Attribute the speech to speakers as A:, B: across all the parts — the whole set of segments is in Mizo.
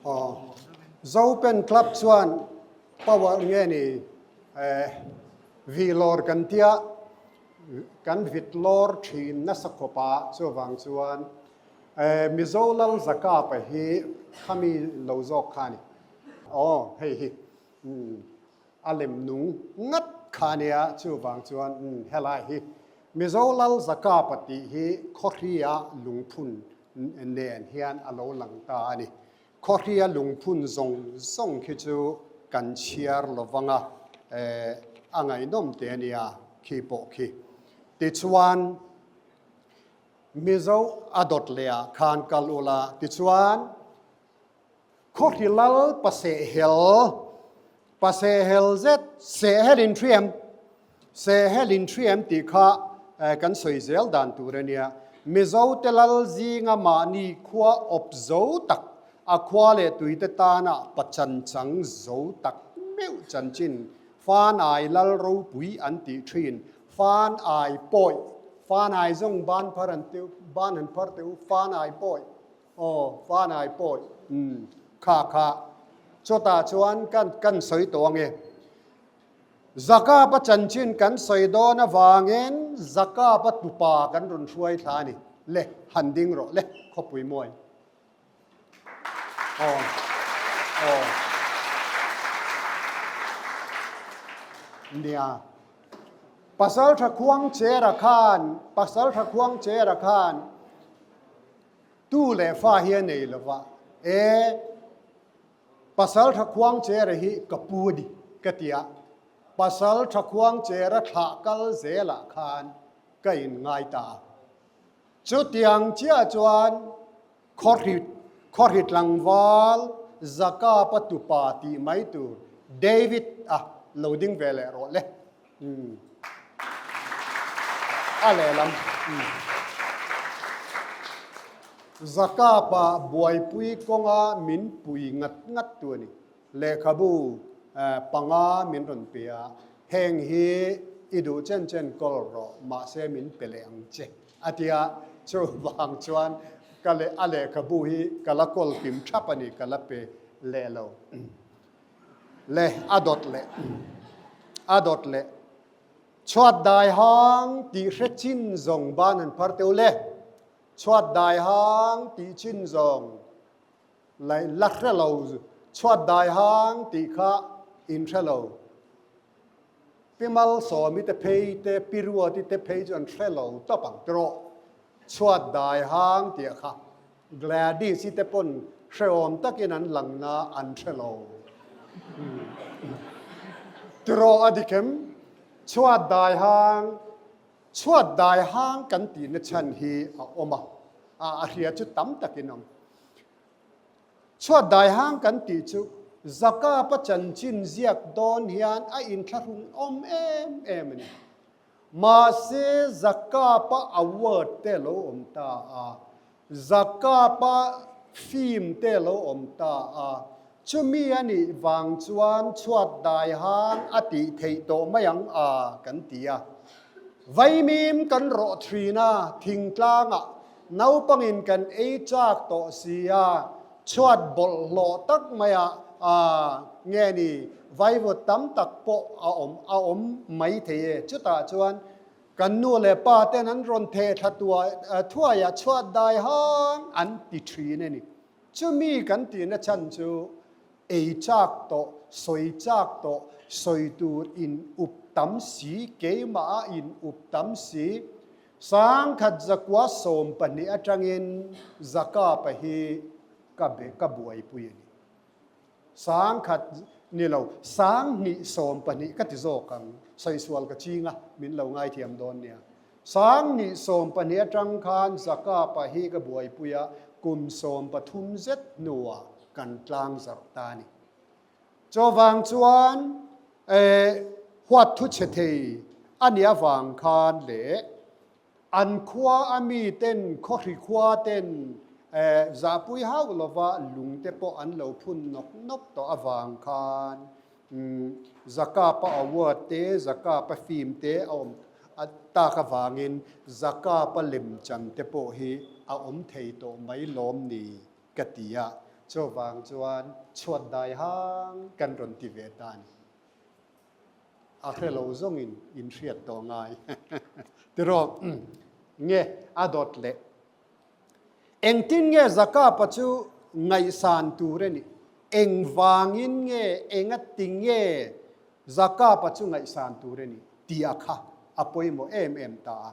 A: Aw. Zopen Club chuan power nge ni vih lawr kan tia kan vit lawr thin nasa khawp a, chuvang chuan Mizo Lal Zakapa hi khami lo zawk kha a ni. Aw hei hi a lem nung ngat kha a nia, chuvang chuan helai hi Mizo Lal Zakapa tih hi khawhria lungphun nen hian a lo lang ta a ni. Khawhria lungphun zawng zawng khi chu kan chhiar lo vang a, a ngaihnawm teh a nia khi pawh khi. Tichuan, Mizo a dawt leh ah khan kal ula, tichuan, Khawhri lal pasehhel, pasehhel zet, sehhel inhriam, sehhel inhriam tih kha kan sawi zel dan tur a nia. Mizote lal zinga mahni khua awp zo tak, a khua leh tuite tana pachan chang zo tak meuh chanchin Fanai lal ropui an tih thin. Fanai pawi, Fanai zawng ban phar an teuh, ban an phar teuh, Fanai pawi. Aw, Fanai pawi, umm, kha kha. Chutah chuan kan kan sawi tawh ange. Zakapa chanchin kan sawi dawn avangin Zakapa tupa kan rawn hruai thla a ni. Le, han ding rawh le, khawpui mawi. Aw, aw. Nia. Pasaltha Khuangchera khan, Pasaltha Khuangchera khan, Tu leh fa hi a nei lo va, E, pasal tha khuang chera hi ka pu a ni, ka ti a. Pasal tha khuang chera thlah kal zelah khan ka inngai ta a. Chutiang chiah chuan khawhri, khawhri tlangval Zakapa tupa tih mai tur David a lo ding ve leh rawh le. Umm. A lehlam. Umm. Zakapa buaipui kawnga min pui ngat ngat tu a ni. Lehkhabu panga min rawn pe a, heng hi i duh chen chen kawl rawh, mahse min pe leh ang che a ti a. Chuvang chuan ka leh a lehkhabu hi ka la kawl kim thap a ni, ka la pe leh lo. Le a dawt leh a dawt leh chhuat dai hang tih hre chin zawng ban an phar teuh le chhuat dai hang tih chin zawng lai la hre lo chhuat dai hang tih kha in hre lo pimal sawmi te phei te piruati te phei chu an hre lo tawp ang tawh chhuat dai hang tih kha Gladys-i te pawn hrehawm takin an langna an hre lo. Tiraw a dik em? Chhuat dai hang, chhuat dai hang kan tihna chhan hi a awm a, a hria chu tam takin awm. Chhuat dai hang kan tih chu Zakapa chanchin ziak dawn hian a inthlahrung awm em em a ni. Mahse, Zakapa award te lo awm ta a, Zakapa film te lo awm ta a, chumi a nih vang chuan chhuat dai han a tih theih tawh mai ang a kan ti a. Vaimim kan rawh thin a, thingtlangah naupangin kan ei chak tawh si a, Chhuat bawlhhlawh tak maia nge ni vaivut tam tak pawh a awm a awm mai thei e. Chutah chuan kan nu leh pa ten an rawn theh thla tuai thuai a chhuat dai hang an ti thin a ni. Chumi kan tihna chhan chu ei chak tawh, sawi chak tawh, sawi tur in up tam si, keimah a in up tam si, Sangkhat zakua 12 atangin Zakapa hi ka be ka buaipui a ni. Sangkhat ni lo, sanghnih 12 ka ti zawk ang, saisual ka ching a, min lo ngaithiam dawn nia. Sanghnih 12 atang khan Zakapa hi ka buaipui a, kum 13 zet hnuah kan tlang zarh ta a ni. Chuvang chuan huat thu chhe thei a nih avang khan leh an khua a mi ten, khawhri khua ten zahpui hauh lova lung te pawh an lo phun nawk nawk tawh avang khan Zakapa award te, Zakapa film te a awm tak avangin Zakapa lemchan te pawh hi a awm thei tawh mai lawm ni ka ti a. Chuvang chuan chhuat dai hang kan rawn ti ve ta a ni. A hre lo zawngin in hriat tawh ngai. Tiraw? Nge a dawt leh. Engtin nge Zakapa chu ngaihsan tur a nih? Engvangin nge, engati nge Zakapa chu ngaihsan tur a nih? tih a kha a pawimawh em em ta a.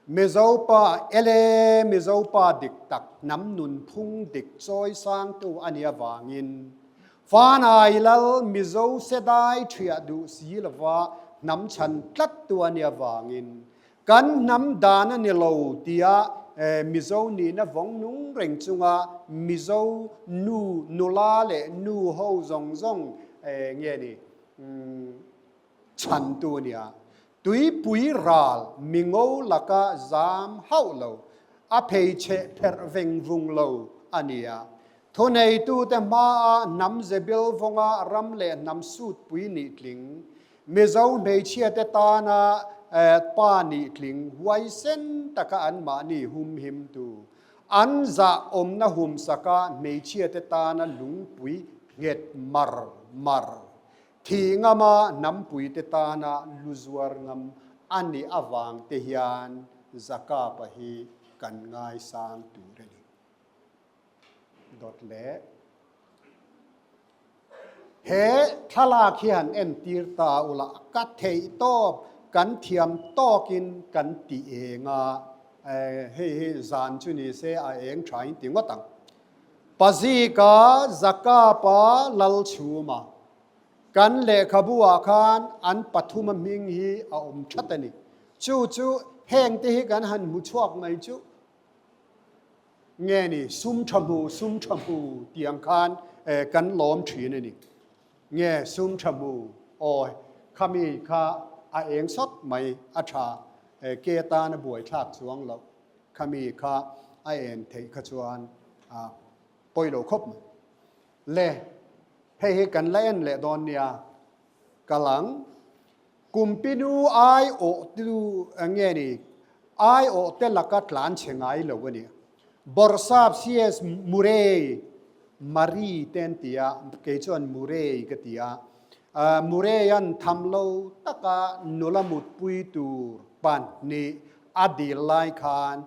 A: Mizo pa ele Mizo pa dik tak hnam nunphung dik chawi sangtu a nih avangin Fanai lal Mizo sedai thiah duh si lova hnam chhan tlattu a nih avangin Kan hnam dan a ni lo tia Mizo nihna vawng nung reng chunga Mizo nu, nula leh nu ho zawng zawng nge ni chhantu a nia. Tuipui ral mingo laka zam hauh lo, a pheichheh pherh veng vung lo a nia. Thuneitute hmaa hnam zebil vawnga ram leh hnam sutpui nih tling, Mizo hmeichhiate tana pa nih tling huaisen taka anmahni humhimtu, an zah awmna humsaka hmeichhiate tana lungpui nghet mar mar, thih ngama hnampuite tana lu zuar ngam a nih avang te hian Zakapa hi kan ngaisang tur a ni. Dawt leh. He thlalak hi han entir ta ula, ka theih tawp, kan thiam tawkin kan ti eng a, hei hi zan chu ni se a eng tha in ti ngawt ang. Pazika Zakapa Lalchhuma kan lehkhabu ah khan an pathuma hming hi a awm that a ni. Chu chu hengte hi kan han hmu chhuak mai chu. Nge ni, sum tha hmu, sum tha hmu tih ang khan kan lawm thin a ni. Nge sum tha hmu, aw khami kha a eng sawt mai, a tha, ke tan a buai thlak chuang loh, khami kha a en theih kha chuan a pawi lo khawp mai. Le, hei hi kan la en leh dawn nia, kal ang. Kumpinu aiawhtu nge ni? Aiawhte laka tlan chhe ngai lo a ni. Bawrhsap CS Murray, Marie te an ti a, kei chuan Murray ka ti a. Murray-a'n tham lo taka nula mutpui tur pahnih a dil lai khan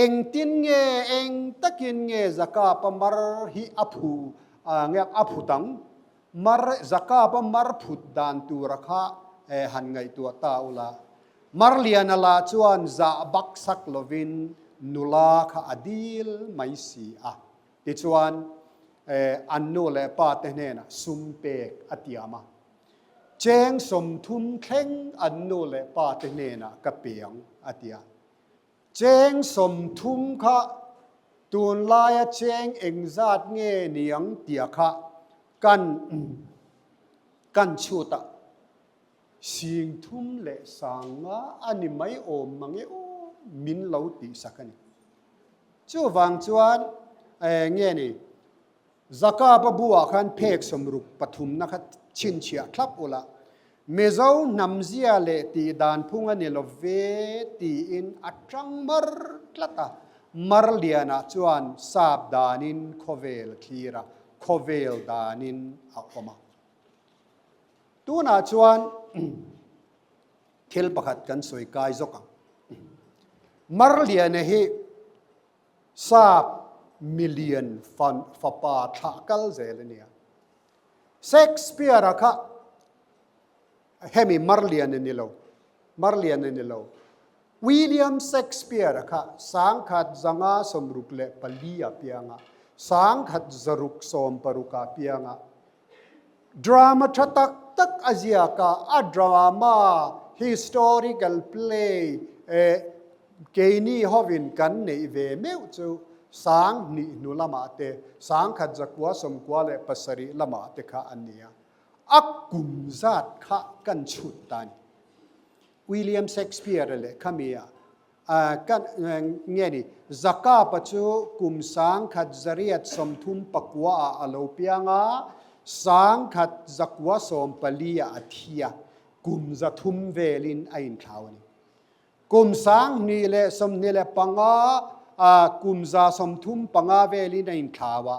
A: engtin nge, eng takin nge Zakapa mar hi a phu, nge a phut ang? Mar, Zakapa mar phut dan tura kha han ngaihtuah ta ula. Marliana lah chuan zah bak sak lovin nula kha a dil mai si a. Tichuan, an nu leh pa te hnenah sum pek a tiam a. Cheng 30 thleng an nu leh pa te hnenah ka pe ang a ti a. Cheng 30 kha tunlaia cheng engzat nge niang tia kha kan kan chhut a. 35,000 a ni mai awm mang e aw min lo tihsak a ni. Chuvang chuan nge ni Zakaba buah khan phek 63 na kha chhinchhiah thlap ula, Mizo hnamzia leh tih dan phung a ni lo ve tiin a tang mar tlat a. Marliana chuan sap danin khawvel a thlir a, khawvel danin a awm a. Tunah chuan thil pakhat kan sawi kai zawk ang. Marliana hi sap milian fapa thlah kal zel a nia. Shakespeare-a kha hemi Marlian a ni lo, Marlian a ni lo. William Shakespeare-a kha 1564 a piang a, 1660 a piang a. Drama tha tak tak a ziak a, a drama historical play keini hovin kan neih ve meuh chu 2000 hnu lamah te, 1997 lamah te kha an ni a. A kum zat kha kan chhut ta a ni. William Shakespeare-a leh khami a Kan nge ni, Zakapa chu kum 1839 ah a lo piang a, 1914 ah a thi a, kum 300 velin a inthlau a ni. Kum 2025 kum 135 velin a inthlau a.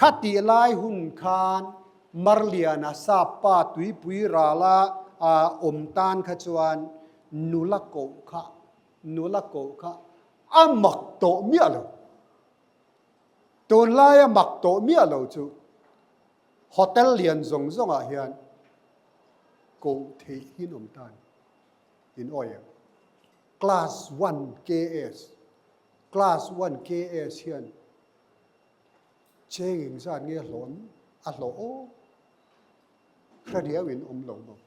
A: Khatih lai hun khan Marliana sap pa tuipui rala awm tan kha chuan nula koh kha nula koh kha a mak tawh miah lo. Tunlaia mak tawh miah lo chu hotel lian zawng zawngah hian koh theih hin awm tan in awi ang. Class one KS Class one KS hian Cheng engzat nge hlawh a hlawh aw? Hre riau in awm lo maw?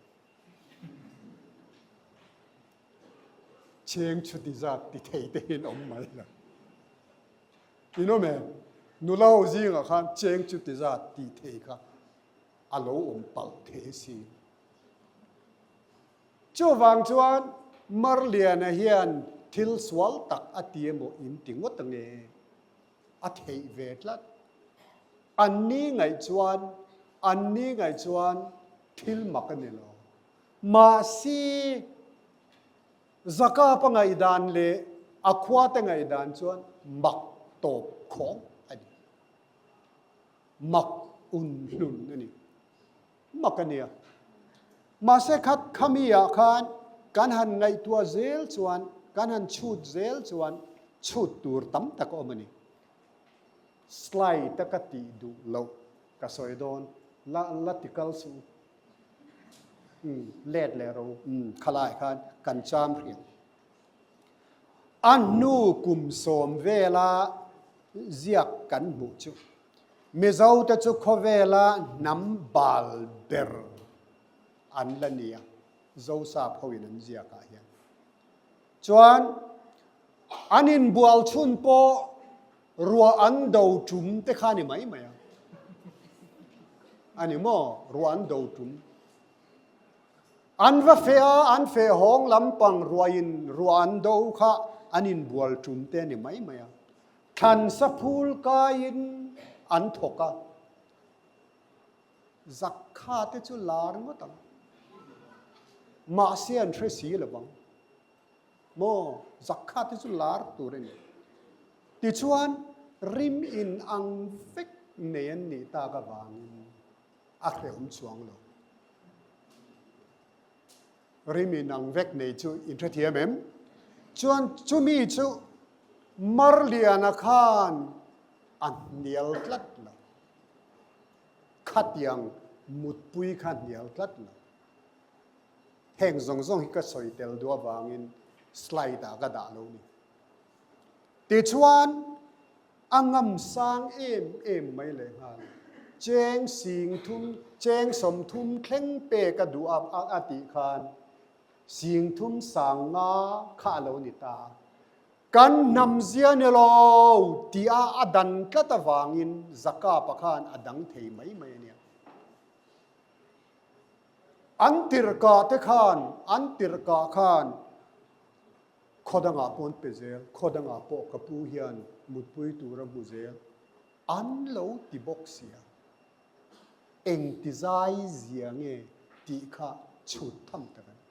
A: Cheng chuti zat ti thei te hian awm mai lo. In awm em? Nula ho zingah khan cheng chuti zat ti thei kha a lo awm palh thei si. Chuvang chuan Marliana hian thil sual tak a ti emaw in ti ngawt ange? A theih ve tlat. An ni ngaih chuan, an ni ngaih chuan thil mak a ni lo. Mahse, Zakapa ngaihdan leh a khuate ngaihdan chuan mak tawp khawng a ni. Mak un hlun a ni. Mak a nia. Mahse khat khami ah khan kan han ngaihtuah zel chuan, kan han chhut zel chuan chhut tur tam tak a awm a ni. Slide a ka tih duh loh ka sawi dawn, la la ti kal suh u. Umm let leh ro umm khalai khan kan cham hriat. A hnu kum sawm vela ziak kan hmuh chu Mizote chu khawvela hnam bal ber an la ni a, Zosap hoin an ziakah hian. Chuan an inbual chhun pawh ruah an do tum te kha a ni mai mai a. A ni maw? Ruah an do tum. An va feh a, an feh hawng lampang ruahin ruah an do kha an inbual tum te a ni mai mai a. Thlan sa phul kaiin an thawk a, Zakha te chu lar ngawt ang. Mahse an hre si lo vang. Maw, Zakha te chu lar tur a ni. Tichuan, rim in ang vek nei an nih tak avangin a hrehawm chuang lo. Rim in ang vek nei chu in hrethiam em? Chuan chumi chu Marliana khan a hnial tlat lo. Khatiang mutpui kha hnial tlat lo. Heng zawng zawng hi ka sawi tel duh avangin slide ah ka dah lo ni. Tichuan a ngam sang em em mai lehnghal. Cheng sing thum, cheng 30 thleng pek a duh a a tih khan sing thum sang nga kha a lo ni ta a. Kan hnam zia ni lo tih a a dan tlat avangin Zakapa khan a dang thei mai mai a nia. An tirhkah te khan, an tirhkah khan Khaw dangah pawh an pe zel, khaw dangah pawh ka pu hian mutpui tur a hmu zel an lo ti bawk sia. Engti zai zia nge tih kha chhut tham tak a ni.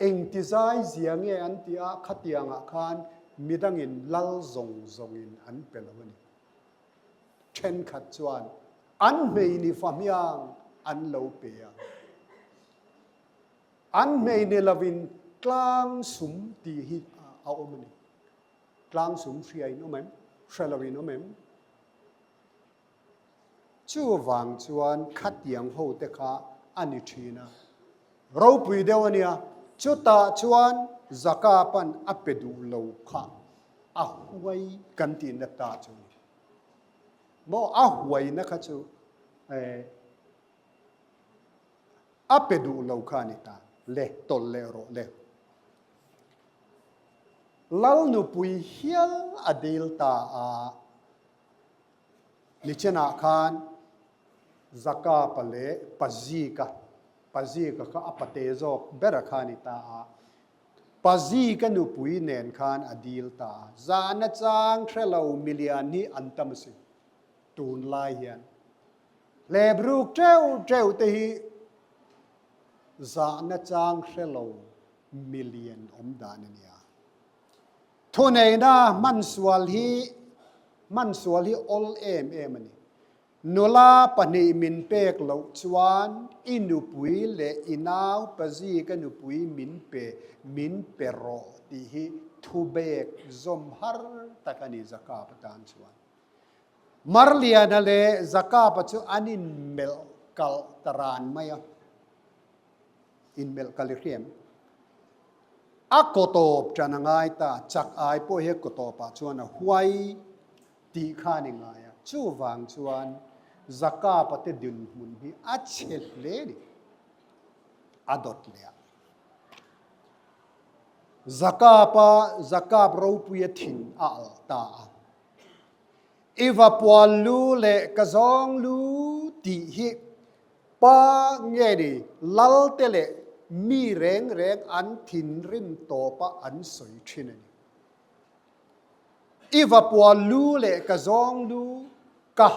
A: Engti zai zia nge an tih a, khatiangah khan midangin lal zawng zawngin an pe lo a ni. Thenkhat chuan an hmei ni fahmiang an lo pe a. An hmei ni lovin tlang sum tih hi a awm a ni. Tlang sum hria in awm em? Hre lo in awm em? Chuvang chuan khatiang ho te kha a ni thin a. Ropui deuh a nia, chutah chuan Zakapan a pe duh lo kha a huai kan tihna ta chu a ni. Maw a huaina kha chu eh, A pe duh lo kha a ni ta. Le, tawlh leh rawh le. Lal nupui hial a dil ta a. Nichenah khan Zakapa leh Pazika, Pazika kha a pate zawk bera kha a ni ta a. Pazika nupui nen khan a dil ta a. Zahna chang hre lo milian hi an tam a si tunlai hian. Hlebruk teuh teuh te hi zahna chang hre lo milian awm dan a nia. Thuneihna hmansual hi hmansual hi awl em em a ni. Nula pahnih min pek loh chuan i nupui leh i nau pazika nupui min pe, min pe rawh tih hi thubek zawm har tak a ni Zakapa tan chuan. Marliana leh Zakapa chu an inmelh kalh ta ran mai a, inmelh kalh i hriam. A kawtawp ṭan a ngai ta, chak ai pawh hi a kawtawpah chuan a huai. Tih kha a ni ngai a, chuvang chuan Zakapa te dinhmun hi a chhe hle a ni, a dawt leh a. Zakapa, Zakap ropuia thin a alh ta a. I va pual lu leh ka zawng lu tih hi pa nge ni Lalte leh mi reng reng an thinrim tawpa an sawi thin a ni. I va pual lu leh ka zawng lu, ka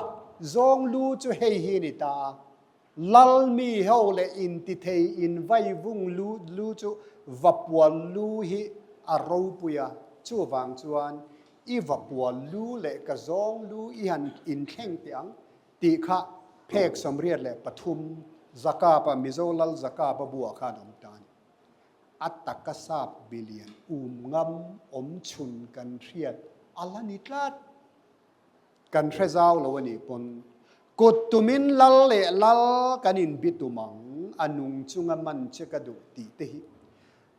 A: zawng lu chu hei hi ni ta a, lal mi ho leh intithei invaivung lu lu chu va pual lu hi a ropui a, chuvang chuan i va pual lu leh ka zawng lu i han inthleng teh ang tih kha phek 83 Zakapa Mizo Lal Zakapa buah khan a awm ta a ni. A taka sap bilian um ngam awm chhun kan hriat a la ni tlat. Kan hre zau lo a nih pawn kut tumin lal leh lal kan inbi tum ang, a nung chunga man che ka duh tih te hi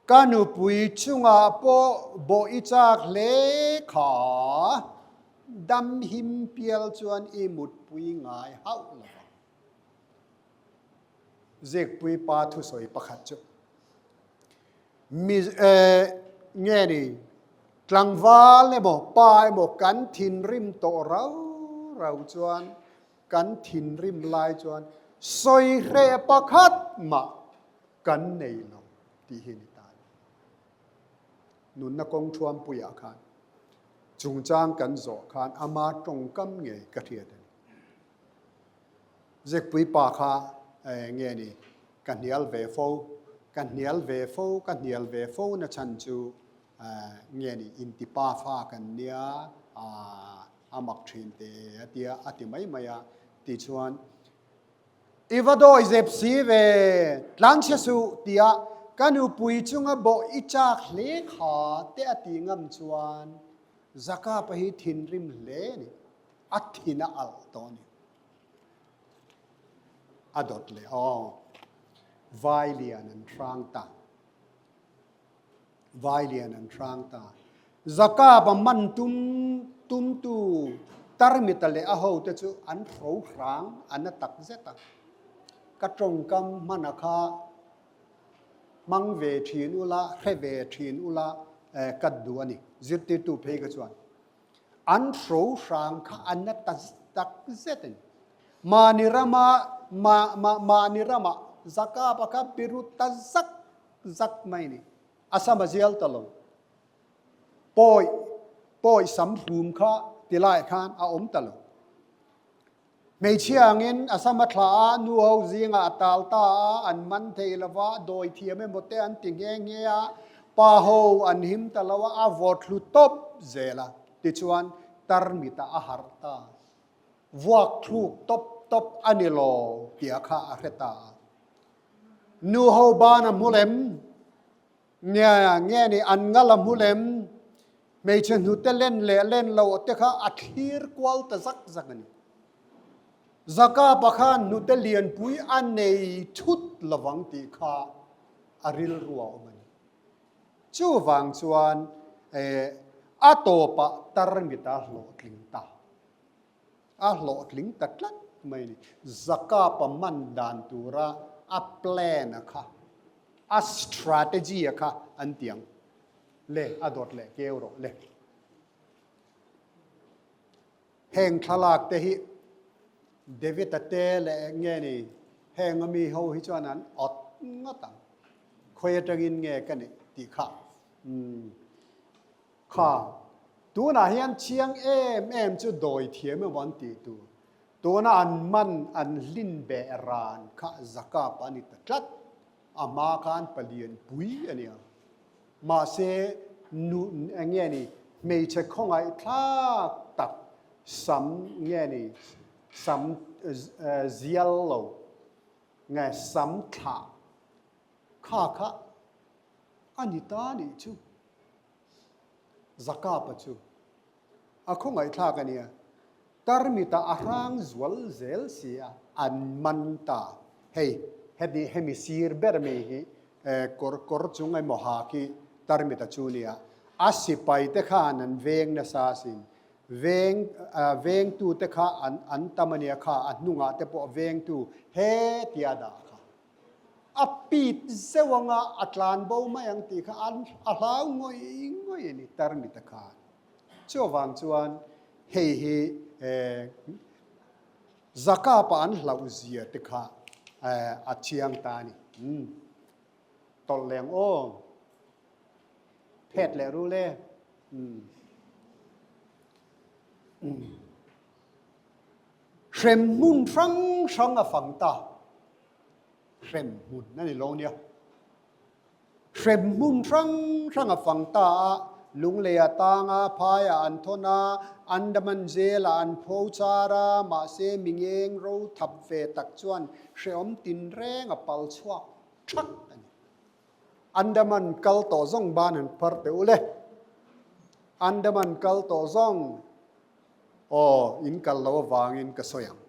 A: ka nupui chungah pawh bawh i chak hle kha dam him pial chuan i mutpui ngai hauh lo ang. Zikpui pa thusawi pakhat chu mi nge ni tlangval emaw pa emaw kan thinrim tawh rau rau chuan kan thinrim lai chuan sawi hreh pakhat mah kan nei lo tih hi ni ta a ni. Nunna kawng thuampuiah khan chungchang kan zawh khan ama tawngkam ngei ka hriat a ni. Zikpui pa kha nge ni ka hnial ve fo, ka hnial ve fo, ka hnial ve fo na chhan chu nge ni inti pa fa kan nia a mak thin te a tia a ti mai mai a tichuan i va dawi zep si ve tlanchhe suh tia ka nupui chunga bawh i chak hle kha te a ti ngam chuan Zakapa hi thinrim hle a ni. A thin a alh tawh a ni. A dawt leh aw. Vai lian an hrang ta. Vai lian an hrang ta. Zakab a man tum tumtu Tarmita leh a hote chu an hro hrang an a tak zet a. Ka tawngkam hmana kha hmang ve thin ula, hre ve thin ula ka duh a ni. Zirtirtu phei kha chuan. An hro hrang kha a na ta tak zet a ni. Mahni rama ma ma mahni rama Zakapa kha biru ta zak zak mai a ni. A sam a zial ta lo. Pawi pawi sam hlum kha ti laiah khan a awm ta lo. Hmeichhia angin a sam a thlah a, nu ho zingah a tal ta a, an man thei lo va, dawi thiam emaw te an ti nghe nghe a, pa ho an him ta lo a, a vawt hlu tawp zel a, tichuan tarmit ah a harh ta. Vuak thluk tawp tawp a ni lo tih kha a hre ta a. Nu ho ban a hmu lem. Nge nge ni an ngal a hmu lem, hmeichhe hnute len leh len loh te kha a thlir kual ta zak zak a ni. Zaka pakhan hnute lianpui a nei thut lovang tih kha a rilru a awm a ni. Chuvang chuan a tawpah tarmit a hlawhtling ta. A hlawhtling ta tlat mai a ni. Zakapa man dan tura a plan a kha, a strategy a kha an ti ang. Le, a dawt leh keu rawh le. Heng thlalak te hi David-a te leh eng nge ni, heng ami ho hi chuan an awt ngawt ang. Khawi atangin nge ka nih tih kha. Umm. Kha, tunah hian chiang em em chu dawi thiam emaw an tih tur. Tuna an man an hlin beh ran kha Zakap a ni ta tlat. A hma khan palian pui a nia. Mahse, nu eng nge ni, hmeichhe khawngaih thlak tak sam nge ni, sam. zial lo nge sam thlah kha kha a ni ta nih chu. Zakapa chu a khawngaihthlak a nia. Tarmita a hrang zual zel si a, an man ta. Hei, heti hemi sir ber mai hi kawr kawr chung emaw ha khi Tarmita chu nia. A sipai te khan an veng nasa asin. Veng vengtu te kha an an tam a nia kha, a hnungah te pawh vengtu he tia dah kha. A pit zeuh anga a tlan bo mai ang tih kha an a hlau ngawih ngawih a ni Tarmita khan. Chuvang chuan hei hi Zakapa an hlauh zia te kha a chiang ta a ni. Tawlh leng aw. Phet leh rul e. Hrem hmun hrang hrang a fang ta. Hrem hmun a ni lo nia. Hrem hmun hrang hrang a fang ta a, Lunglei a tang a, phai ah an thawn a, Andaman jail ah an pho char a, mahse mi ngeng ro thap ve tak chuan hrehawm tinreng a pal chhuak thak a ni. Andaman kal tawh zawng ban han phar teh u le. Andaman kal tawh zawng aw in kal lo avangin ka sawi ang.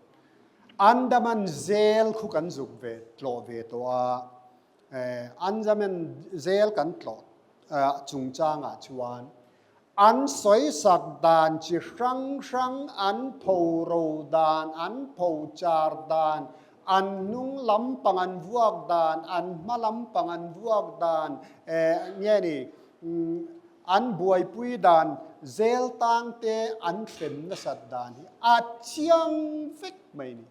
A: Andaman jail khu kan zuk ve tlawh ve tawh a. Andaman zel kan tlawh chungchangah chuan an sawisak dan chi hrang hrang, an phoro dan, an phochar dan, an hnung lampang an vuak dan, an hma lampang an vuak dan, nge ni an buaipui dan zel tangte an hrem nasat dan hi a chiang vek mai ni.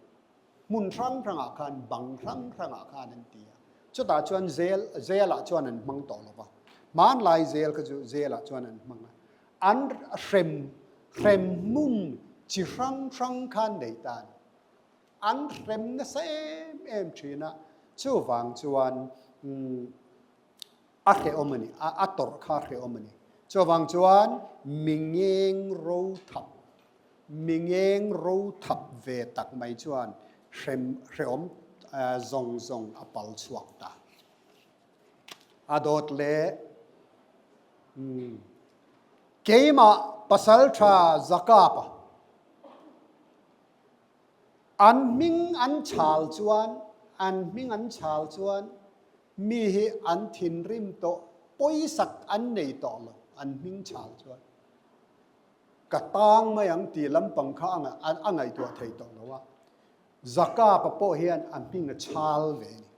A: Hmun hrang hrangah khan, bang hrang hrangah khan an ti a. Chutah chuan zel, zelah chuan an hmang tawh lo va. Hmanlai zel kha chu zelah chuan an hmang a. An hrem, hrem hmun chi hrang hrang khan nei ta a ni. An hrem nasa em em thin a. Chuvang chuan a hrehawm a ni, a tawrh kha a hrehawm a ni. Chuvang chuan mi ngeng ro thap Mi ngeng ro thap ve tak mai chuan hrem hrehawm zawng zawng a pal chhuak ta. A dawt leh keimah pasaltha Zakapa an hming an chhal chuan an hming an chhal chuan mi hi an thinrim tawh pawisak an nei tawh lo an hming chhal chuan. Ka tang mai ang tih lampang kha a ngaihtuah thei tawh lo a, Zakapa pawh hian a hming a chhal ve a ni.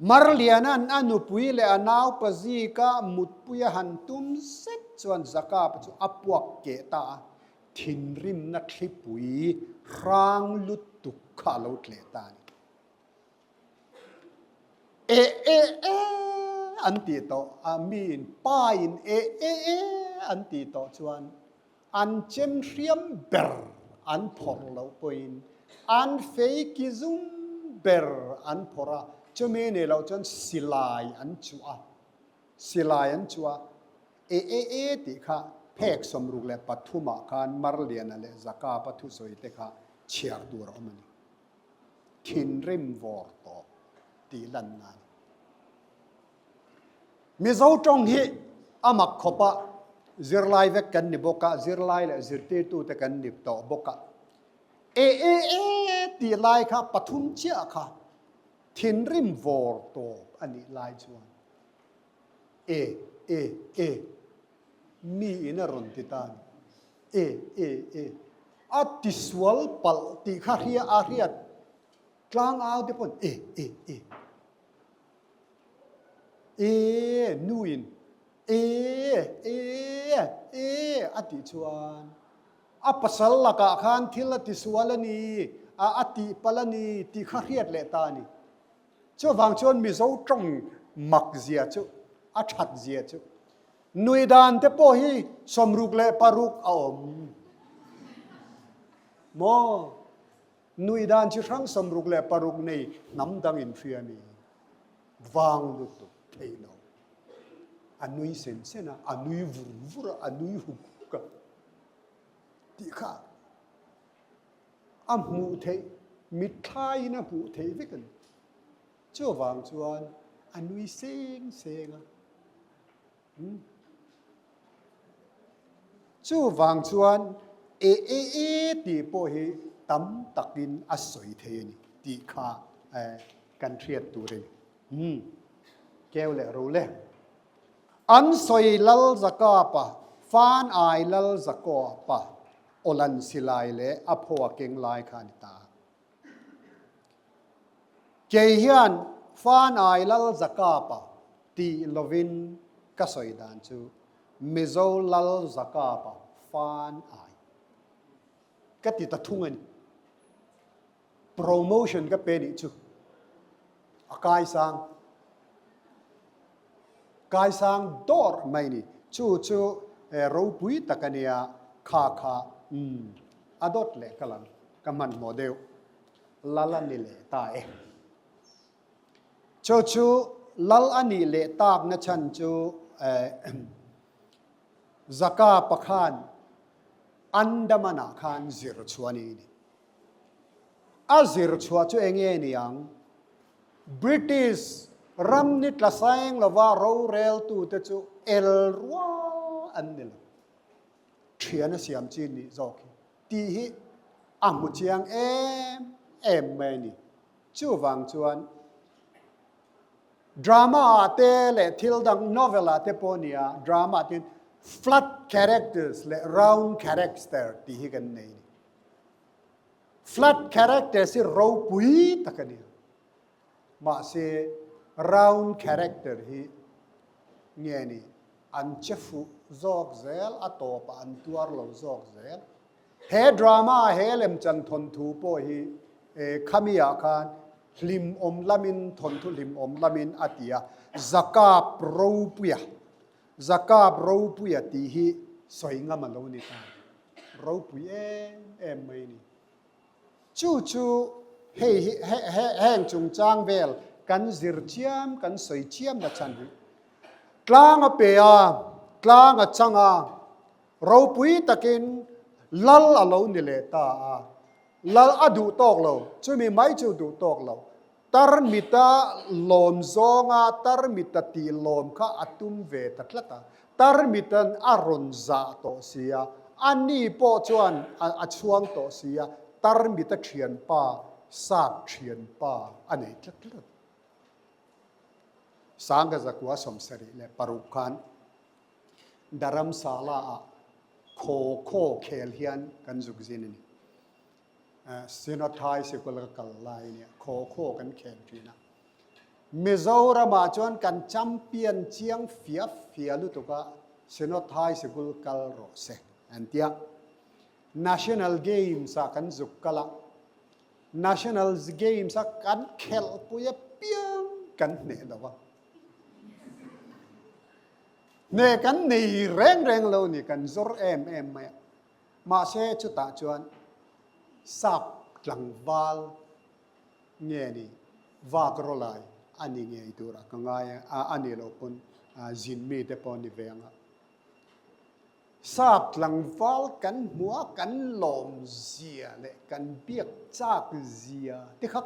A: Marliana'n a nupui leh a naupa zika mutpui a han tum zet chuan Zakapa chu a puak keh ta a, thinrimna thlipui hrang lutuk kha a lo tleh ta a ni. E e e an tih tawh a, miin pain e e e an tih tawh chuan an chem hriam ber an phawrh loh pawhin an fei ki zum ber an phawrh a, chumi nih loh chuan silai an chuah a, silai an chuah a, e e e tih kha phek 63 ah khan Marliana leh Zakapa thusawi te kha chhiar tur a awm a ni. thinrim vawr tawh tih lanna a ni. Mizo tawng hi a mak khawp a, zirlai vek kan ni bawk a, zirlai leh zirtirtute kan ni tawh bawk a. E e e tih lai kha pathum chiah kha thinrim vawr tawp a nih lai chuan e e e mi in a rawn ti ta a ni. E e e a tisual palh tih kha hria a hriat tlang au te pawn e e e e nuin e e e a tih chuan a pasal lakah khan thil a tisual a ni a a tih palh a ni tih kha hriat leh ta a ni. Chuvang chuan Mizo tawng mak zia chu a that zia chu Nui dan te pawh hi 66 a awm maw? Nui dan chi hrang 66 nei hnam dang in hria mi vang lutuk thei lo. A nui sen sen a, a nui vur vur a, a nui huk huk a tih kha. A hmuh theih, mitthlaiin a hmuh theih vek a ni. Chuvang chuan a nui seng seng a. Chuvang chuan e e e tih pawh hi tam takin a sawi thei a ni tih kha kan hriat tur a ni. Keu leh ro le. An sawi Lal Zakapa, Fan Ai Lal Zakawpa awlan silai leh a phaw a keng lai kha a ni ta. Kei hian Fanai Lal Zakapa tih lovin ka sawi dan chu Mizo Lal Zakapa Fanai ka ti ta thung a ni. Promotion ka pe nih chu a kaisang kaisang dawrh mai ni. Chu chu ropui tak a nia kha kha umm a dawt leh ka lang. Ka hmanhmawh deuh lal a ni leh ta e. Chu chu lal a nih leh takna chhan chu Zaka pakhan Andaman-ah khan zir chhuah a ni ni. A zir chhuah chu eng nge ni ang? British ram ni tla saeng lova roreltute chu el rual an ni lo. Thian a siam chin nih zawk hi. Tih hi a hmu chiang em em mai a ni. Chuvang chuan drama ah te leh thil dang novel ah te pawh nia drama ah te flat characters leh round character tih hi kan nei a ni. Flat characters hi ropui tak a ni a, mahse round character hi nge ni An che fuh zawk zel, a tawpah an tuar lo zawk zel. He drama, he lemchan thawnthu pawh hi khamiah khan hlimawm lamin, thawnthu hlimawm lamin a ti a, Zakap Ropuia, Zakap Ropuia tih hi sawi ngam a lo ni ta. Ropui em em mai a ni. Chu chu hei hi heng chungchang vel kan zir chiam, kan sawi chiam na chhan hi. Tlang a pe a, tlang a chang a, ropui takin lal a lo ni leh ta a. Lal a duh tawk lo, chumi mai chu duh tawk lo. Tarmita lawm zawnga tarmita tih lawm kha a tum ve ta tlat a. Tarmitan a rawn zah tawh si a, a ni pawh chuan a chhuang tawh si a, tarmita thianpa, sap thianpa a nei tlat tlat. Sangha zakua 76 khan Dharamsala-ah khaw khaw khel hian kan zuk zin a ni. Synod High Sikul ka kal lai a nia, khaw khaw kan khel thin a. Mizoramah chuan kan champion chiang fia fia lutuk a, Synod High Sikul kal rawh se an ti a. National Games-ah kan zuk kal a, National Games a kan khelhpui apiang kan hneh lo a. Hneh kan nei reng reng lo ni, kan zawr em em mai a. Mahse chutah chuan sap tlangval nge ni vak rawlai a ni ngei tur a ka ngai a, a ni lo pawn zin mite pawh ni ve ang a. Sap tlangval kan hmuh a, kan lawm zia leh kan biak chak zia te kha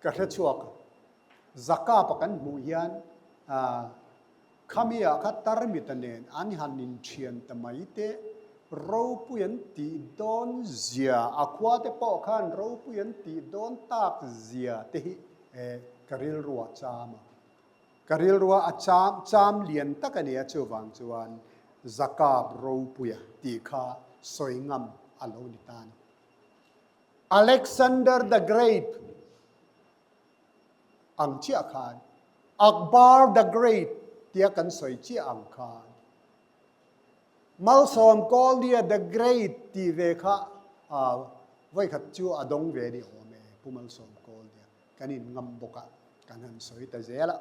A: ka hre chhuak a. Zakapa kan hmuh hian khami ah kha Tarmita nen an han inthian ta mai te, ropui an tih dawn zia, a khua te pawh khan ropui an tih dawn tak zia te hi ka rilru a cham a. Ka rilrua a cham cham lian tak a ni a, chuvang chuan Zakab ropuia tih kha sawi ngam a lo ni ta a ni. Alexander the Great ang chiah khan, Akbar the Great tia kan sawi chiah ang khan, Malsawm Kawlnia the Great tih ve kha vawikhat chu a dawng ve ni awm e, Pu Malsawm Kawlnia. Kan in ngam bawk a, kan han sawi ta zel a.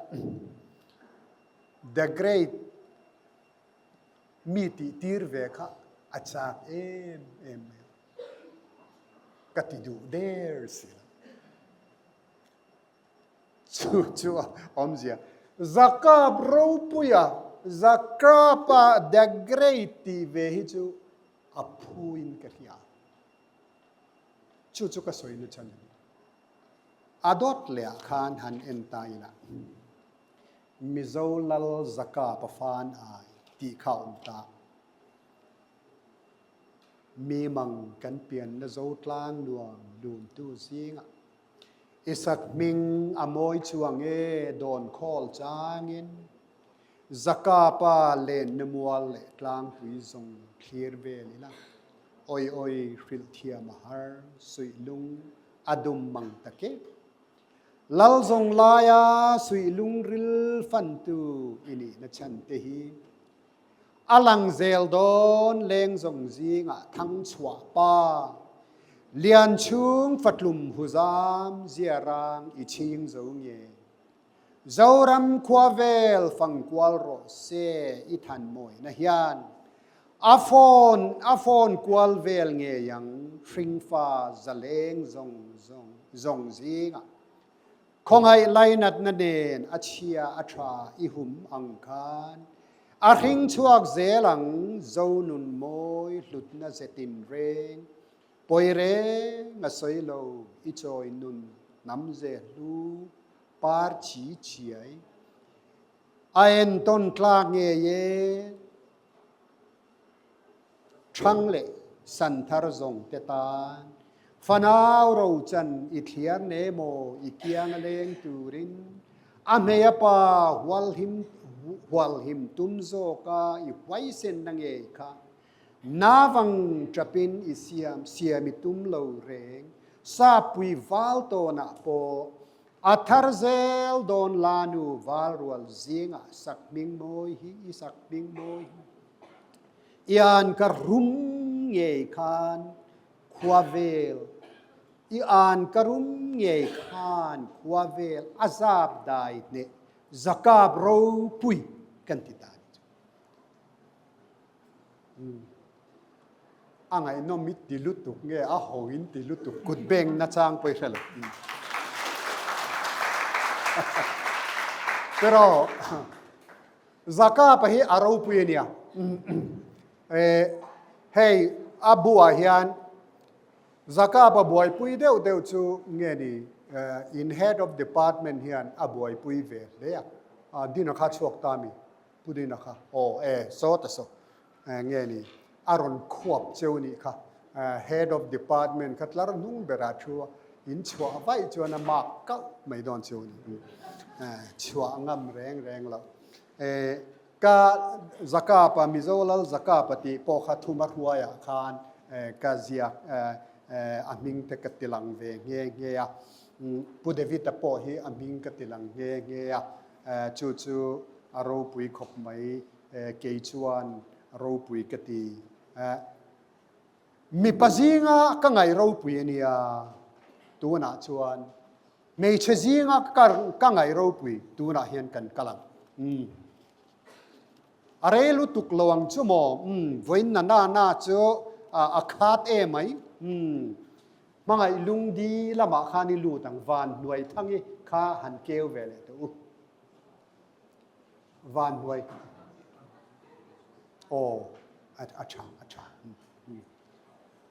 A: The Great mi tih tir ve kha a chak em em mai a, ka ti duh der si lo. Chu chu a awmzia. Zakap ropuia, Zakrapa the Great tih ve hi chu a phuin ka hria. Chu chu ka sawi na chhan a ni. A dawt leh ah khan han en ta ila, Mizo Lal Zaka Pafan ai tih kha a awm ta. Mi mang kan pianna zo tlang nuam lumtu zingah i sakhming a mawi chuang e dawn khawl changin Zakapa lenna mual leh tlangpui zawng thlir vel ila awi awi hrilh thiam a har suih lung a dum mang tak e. Lal zawng laia suih lungril fantu i nihna chhan te hi A lang zel dawn leng zawng zingah thang chhuah pa lian chung fatlum huzam ziarang i chhing zo nge. Zoram khua vel fang kual rawh se i than mawina hian a phone a phone kual vel ngei ang hringfa zaleng zawng zawng zawng zingah. Khawngaih lainatna nen a chhia a tha i hum ang khan a hring chhuak zel ang Zonun mawi hlutna zetin reng pawi reng a sawi lo i chawi nun hnam ze hlu par chi chiai a entawn tlak ngei e. Ṭhang leh santhar zawng te tan fanau rochan i thliar ne maw i kiang a leng turin a hmei a pa hualhim hualhim tum zawka i huaisen na ngei kha navang ṭapin i siam siam i tum lo reng sappui val tawnah pawh a thar zel dawn lanu valrual zingah sak hming mawi hi i sak hming mawi hi. Ian ka rum ngei khan khua vel, i an ka rum ngei khan khua vel a zap dai hneh zakap ropui kan ti ta ni chu. A ngaihnawm i ti lutuk nge a ho in ti lutuk kut beng na chang pawh i hre lo. Pero Zakapa hi a ropui a nia. Hei a buah hian Zakapa buaipui deuh deuh chu nge ni in head of department hian a buaipui ve hle a. Dina kha chhuak ta mi? Pu Dina kha aw e saw ta saw nge ni a rawn khuap cheu nih kha. Head of department kha tlar hnung berah thu a in chhuah vaih chuan a mark kauh mai dawn cheu a ni. Chhuah ngam reng reng loh. Ka Zakapa, Mizo Lal Zakapa tih pawh kha thuma hruaiah khan ka ziak a hming te ka tilang ve nghe nghe a. Pu David-a pawh hi a hming ka tilang nghe nghe a. Chu chu a ropui khawp mai. Kei chuan ropui ka ti. Mipa zinga ka ngaih ropui a nia, tunah chuan hmeichhe zinga ka ngaih ropui tunah hian kan kal ang. Umm. A rei lutuk lo ang chu maw? Umm, vawiin na na na chu a khat e mai. Umm, hmangaih lungdi lamah khan i lut ang, van hnuai thangi kha han keu ve leh teh u. Van hnuai. Aw, a tha, a tha.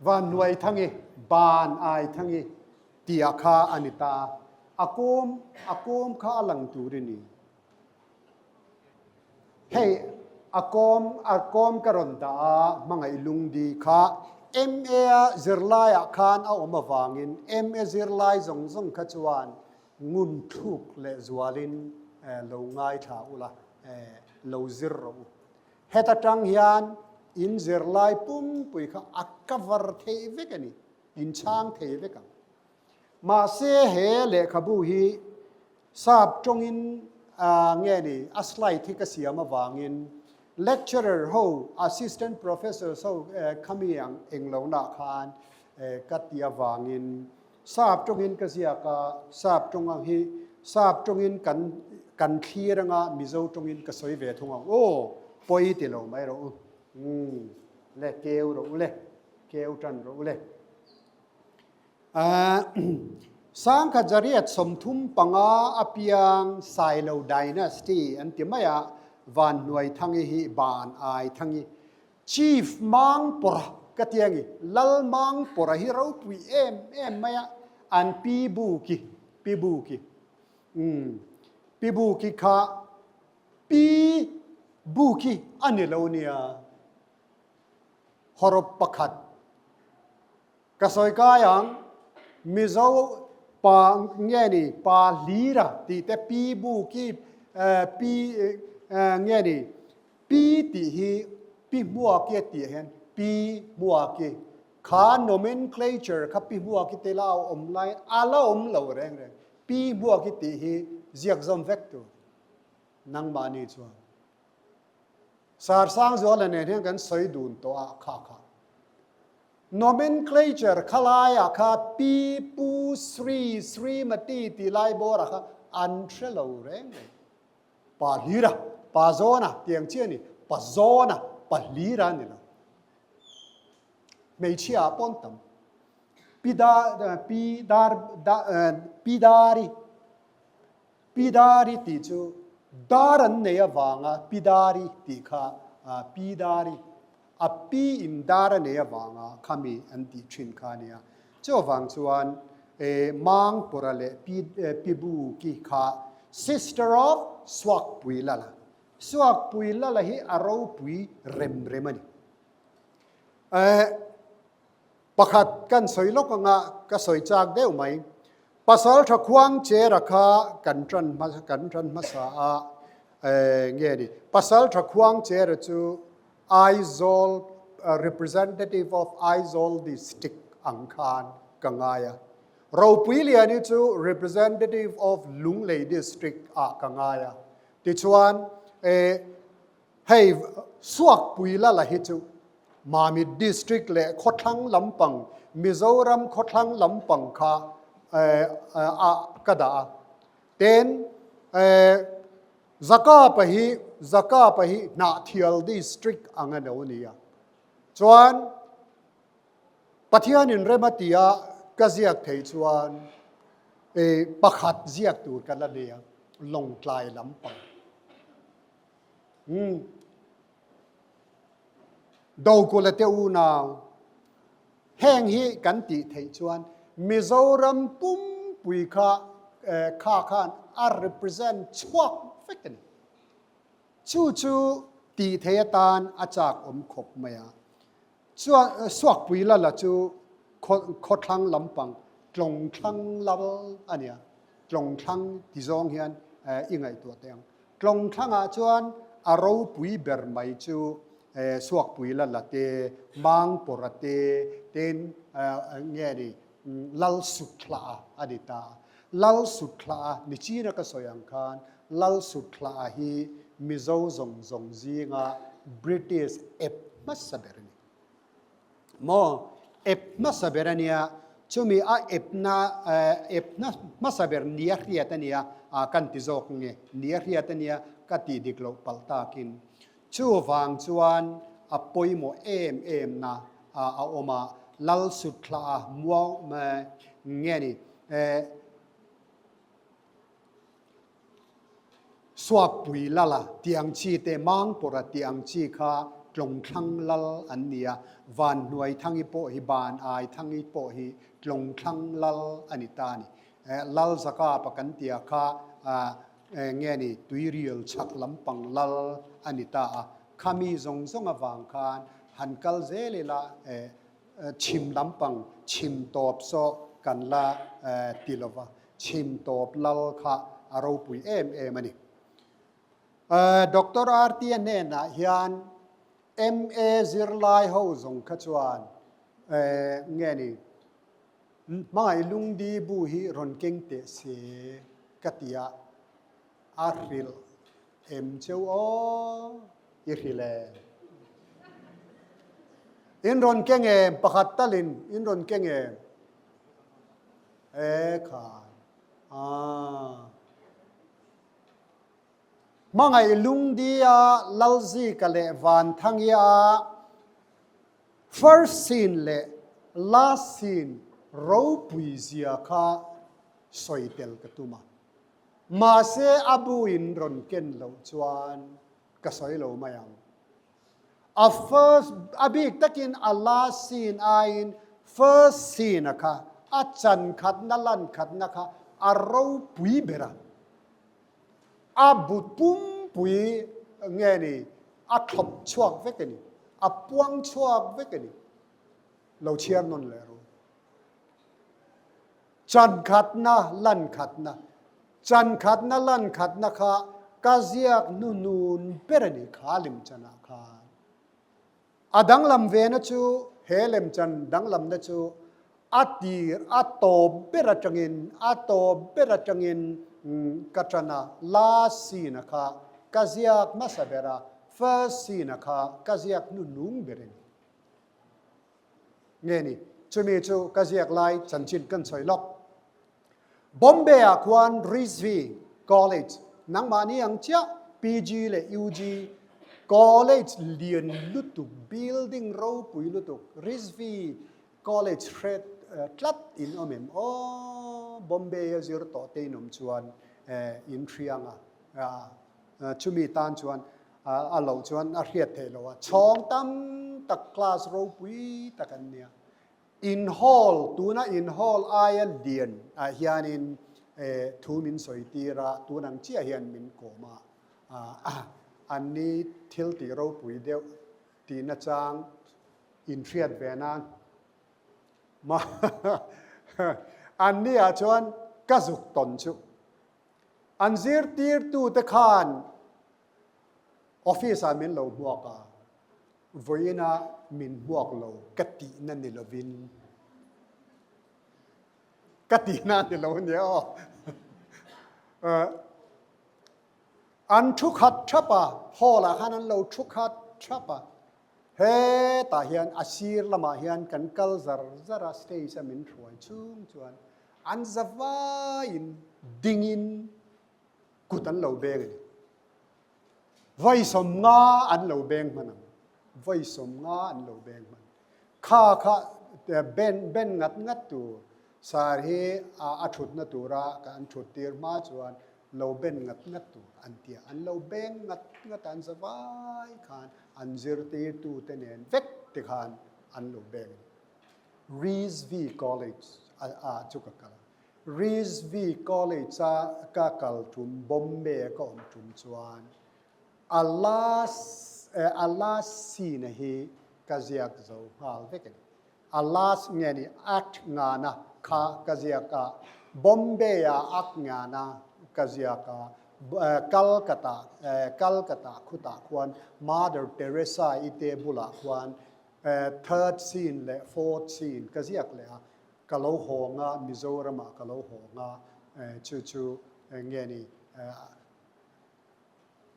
A: Van hnuai thangi, ban ai thangi tia kha a ni ta. A kawm, a kawm kha a lang tur i ni. Hei, a kawm, a kawm ka rawn dah a, hmangaih lungdi kha MA a zirlaiah khan a awm avangin MA zirlai zawng zawng kha chuan Ngun thluk leh zualin lo ngaithla ula, lo zir rawh u. Heta tang hian in zirlai pumpui kha a cover thei vek a ni, in chhang thei vek ang. Mahse he lehkhabu hi sap tawngin nge ni a slide hi ka siam avangin lecturer ho, assistant professors ho khami ang englo khan ka ti avangin Sap tawngin ka ziak a, sap tawng ang hi sap tawngin kan kan thlir anga Mizo tawngin ka sawi ve thung ang aw, pawi ti lo mai rawh u. Umm, le keu rawh u le, keu tan rawh u le. Ahh, Sangkhat zariat 35 a piang Sailo Dynasty an ti mai a, Vanhnuaithangi hi Ban Aithangi, Chief Mangpawrha. Ka ti angi, Lal Mangpawrha hi ropui em em mai a, an Pi Buki, Pi Buki, umm, Pi Buki kha Pi Buki a ni lo nia. Hawrawp pakhat ka sawi kai ang, Mizo pa nge ni Pa Hlira tih te Pi Buki, Pi nge ni Pi tih hi Pi Hmuaki a tih ah hian Pi Hmuaki kha nomenclature kha Pi Hmuaki te la a awm laiin a la awm lo reng reng. Pi Hmuaki tih hi ziak zawm vek tur nangmahni chuan. Sarsangzuala nen hian kan sawi dun tawh a kha kha. Nomenclature khalaiah kha Pi, Pu, Sri, Srimati tih lai bawrah kha an hre lo reng reng. Pa hlira, pa zawna tih ang chi a ni. Pa zawna, pa hlira a ni lo. Hmeichhia ah pawn tam. Pi da, pi dar, da, pi dari, pi dari tih chu dar an nei avanga pi dari tih kha pi dari, a pi in dar a nei avanga khami an tih thin kha a nia. Chuvang chuan Mangpura leh Pi Buki kha Sister of Suakpui Lala. Suakpui Lala hi a ropui rem rem a ni. Pakhat kan sawi lawk anga ka sawi chak deuh mai. Pasaltha Khuangchera kha kan tan kan tan hmasa a, nge ni? Pasaltha Khuangchera chu Aizawl representative of Aizawl district ang khan ka ngai a. Ropuiliani chu representative of Lunglei district ah ka ngai a. Tichuan eh hei Suakpuilala hi chu Mamit district leh khawthlang lampang Mizoram khawthlang lampang kha eh ah ka dah a. Ten eh Zakapa hi Zakapa hi Hnahthial District ang a lo ni a. Chuan Pathianin rem a ti a, ka ziak thei chuan e pakhat ziak tur ka la nei a, Lawngtlai lampang. Umm. Dokula te unau, heng hi kan tih theih chuan Mizoram pumpui kha kha khan a represent chhuak vek a ni. Chu chu tih theih atan a chak awm khawp mai a. Chuan Suakpui Lala chu khawthlang lampang Tlawngthlang Lal a nia. Tlawngthlang ti zawng hian i ngaihtuah teh ang. Tlawngthlangah chuan a ropui ber mai chu Suakpui Lala te, Mangpawrha te, tin nge ni Lalsuthla'a a ni ta a. Lalsuthla'a ni china ka sawi ang khan Lalsuthla'a hi Mizo zawng zawng zinga British ep hmasa ber a ni. Maw? Ep hmasa ber a nia, chumi a epna epna hmasa ber nia hriat a nia, kan ti zawk nge, nia hriat a nia ka tih dik loh palh takin. Chuvang chuan a pawimawh em em na a awm a, Lal Sutthla a muau nge ni, Suakpui Lala tih ang chi te, Mangpawrha tih ang chi kha Tlawngthlang Lal an ni a, Vanhnuaithangi pawh hi, Banaaithangi pawh hi Tlawngthlang Lal a ni ta a ni. Lal Zakapa kan tia kha nge ni Tuirial chhak lampang Lal a ni ta a, khami zawng zawng avang khan han kal zel ila chhim lampang chhim tawp saw kan la ti lova. Chhim tawp lal kha a ropui em em a ni. Doctor RT-a hnenah hian MA zirlai ho zawng kha chuan nge ni hmangaih lungdi bu hi rawn keng teh se ka ti a, a hrilh em cheu aw i hrilh em? In rawn keng em? Pakhat talin in rawn keng em? E khai a. Hmangaih Lungdia Lalzika leh Vanthangia first scene leh last scene ropui zia kha sawi tel ka tum a. Mahse a bu in rawn ken loh chuan ka sawi lo mai ang. A first, a bik takin a last scene aiin first scene a kha a chan khatna lan khatna kha a ropui ber a. A bu pumpui nge ni a thlawp chhuak vek a ni, a puang chhuak vek a ni. Lo chhiar nawn leh ru. Chan khatna lan khatna, Chan khatna lan khatna kha ka ziak hnunun ber a ni kha lemchanah khan. A danglam vena chu he lemchan danglamna chu a tir a tawp ber atangin a tawp ber atangin ka tan a, last scene a kha ka ziak hmasa ber a, first scene a kha ka ziak hnunung ber a ni. Nge ni, chumi chu ka ziak lai chanchin kan sawi lawk. Bombay ah khuan Rizvi College, nangmahni ang chiah PG leh UG College lian lutuk, building ropui lutuk, Rizvi College hre tlat in awm em? Aw, Bombay a zir tawh te in awm chuan in hriang a, chumi tan chuan A loh chuan a hriat theih loh a, chhawng tam tak class ropui tak an nia. In hall, tuna in hall aia lian ah hianin thu min sawi tir a, tun ang chiah hian min kawm a, an ni thil tih ropui deuh tih nachang in hriat ve nan an ni ah chuan ka zuk tawn chu. An zirtirtute khan office ah min lo hmuak a, vawiina min hmuak lo ka tihna ni lovin ka tihna ni lo ania aw. An thu khat thap a, hall ah khan an lo thu khat thap a, hetah hian a sir lamah hian kan kal zar zar a, stage a min hruai chhung chuan An zavaiin dingin kut an lo beng a ni. Vawi sawmnga an lo beng hman ang. Vawi sawmnga an lo beng hman. Kha kha ben ben ngat ngat tur sar hi a thutna tura an thut tir hma chuan lo ben ngat ngat tur an ti a. An lo beng ngat ngat a, an zavai khan an zirtirtute nen vek te khan an lo beng a ni. Rizvi College ah chu ka kal a. Rizvi College a ka kal tum, Bombay a ka awm tum chuan a last a last scene hi ka ziak zo nghal vek a ni. A last nge ni act ngana kha ka ziak a, Bombay a act ngana ka ziak a, Calcutta Calcutta khutah khuan Mother Teresa i te bulah khuan Third scene leh fourth scene ka ziak leh a, ka lo hawng a, Mizoramah ka lo hawng a, chu chu nge ni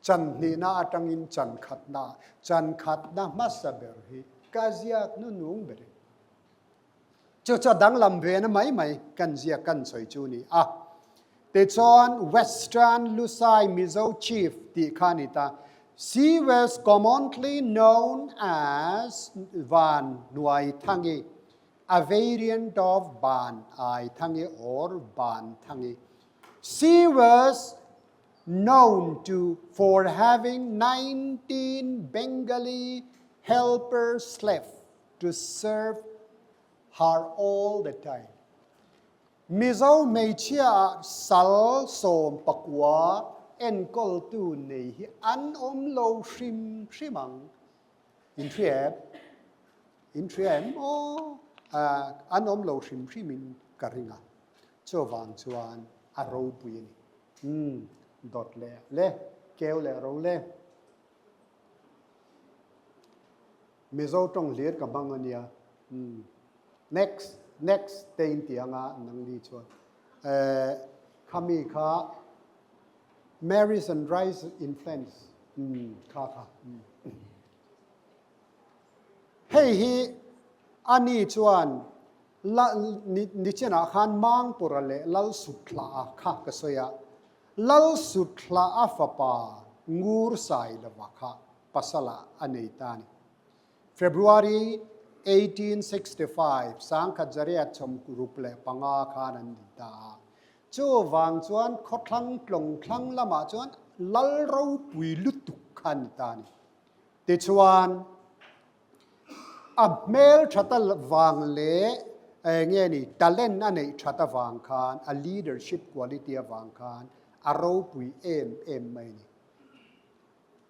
A: chan hnihna atangin chan khatna, chan khatna hmasa ber hi ka ziak hnunung ber in. Chu chu a danglam ve na mai mai kan ziak kan sawi chu ni a. Tichuan Western Lusai Mizo Chief tih kha a ni ta. She was commonly known as Van Hnuaithangi, a variant of Ban Aithangi or Ban Thangi. She was known to for having 19 Bengali helper slave to serve her all the time. Mizo hmeichhia ah sal 19 enkawltu nei hi an awm lo hrim hrim ang. In hria em? In hria em? Aw, an awm lo hrim hrim in ka ring a. Chuvang chuan a ropui a ni. Umm, dawt leh le, keu leh ro le. Mizo tawng hlir ka hmang a nia. Umm. Next, next te in ti anga nangni chuan. Eh, khami kha Marriage and Rice Influence. Umm, kha kha. Umm. Hei hi ani chuan la ni nichinah khan Mangpura leh Lalsuthla'a kha ka sawi a. Lalsuthla'a fapa Ngur Sailova kha pasala a nei ta a ni. February 1865, 1965 khan an ni ta a. Chuvang chuan khawthlang tlawng thlang lamah chuan lal ropui lutuk kha a ni ta a ni. Tichuan. A hmel that avang leh nge ni talent a neih that avang khan, a leadership quality avang khan a ropui em em mai a ni.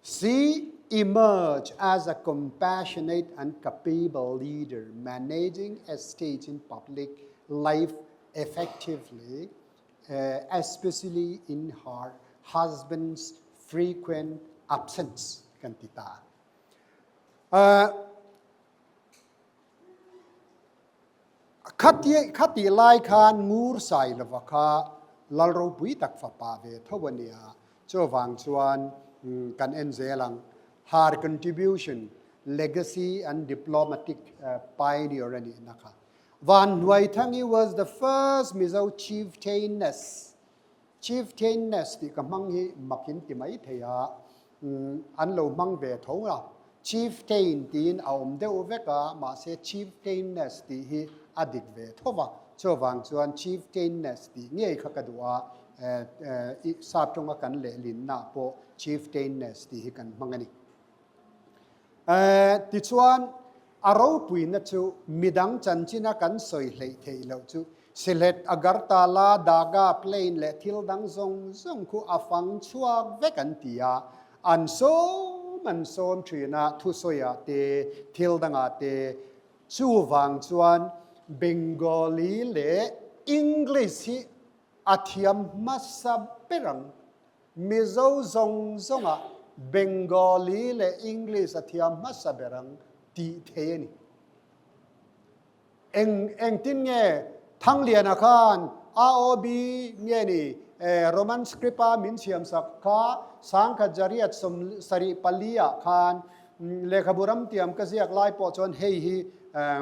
A: She emerged as a compassionate and capable leader managing a stage in public life effectively, especially in her husband's frequent absence kan ti ta. Khatih lai khan Ngur Sailova kha lal ropui tak fapa ve tho a nia. Chuvang chuan kan en zel ang. Her contribution, legacy and diplomatic pioneer a nihna kha. Van Hnuaithangi was the first Mizo chieftainess Chieftainess tih ka hmang hi mak in ti mai thei a, an lo hmang ve tho a. Chieftain tiin a awm deuh vek a, mahse Chieftainess tih hi a dik ve tho va. Chuvang chuan Chieftainess tih ngei kha ka duh a, sap tawnga kan lehlinnaah pawh Chieftainess tih hi kan hmang a ni. Tichuan, a ropuina chu midang chanchina kan sawi hleih theih loh chu Sylhet, Agartala, Daga, Plain leh thil dang zawng zawng khu a fang chhuak vek an ti a, an sawm an sawm thin a, thusawiah te, thil dangah te. Chuvang chuan Bengali leh English hi a thiam hmasa ber ang. Mizo zawng zawngah Bengali leh English a thiam hmasa ber ang tih thei a ni. Eng engtin nge Thangliana khan AOB nge ni Roman script a min siamsak kha Sangkhat Jariat 74 ah khan lehkhabu ramtiam ka ziak lai pawh chuan hei hi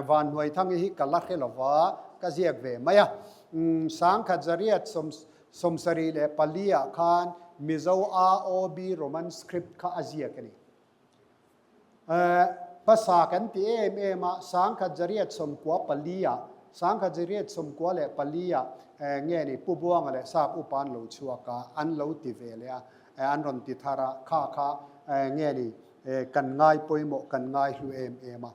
A: Vanhnuaithangi hi ka la hre lova ka ziak ve mai a. Sangkhat Jariat 74 ah khan Mizo AOB Roman script kha a ziak a ni. Hmasa kan ti em em a, 1994 ah, 1994 ah nge ni Pu Buanga leh Sap Upa an lo chhuak a, an lo ti ve leh a, an rawn ti thar a, kha kha nge ni kan ngai pawimawh, kan ngai hlu em em a.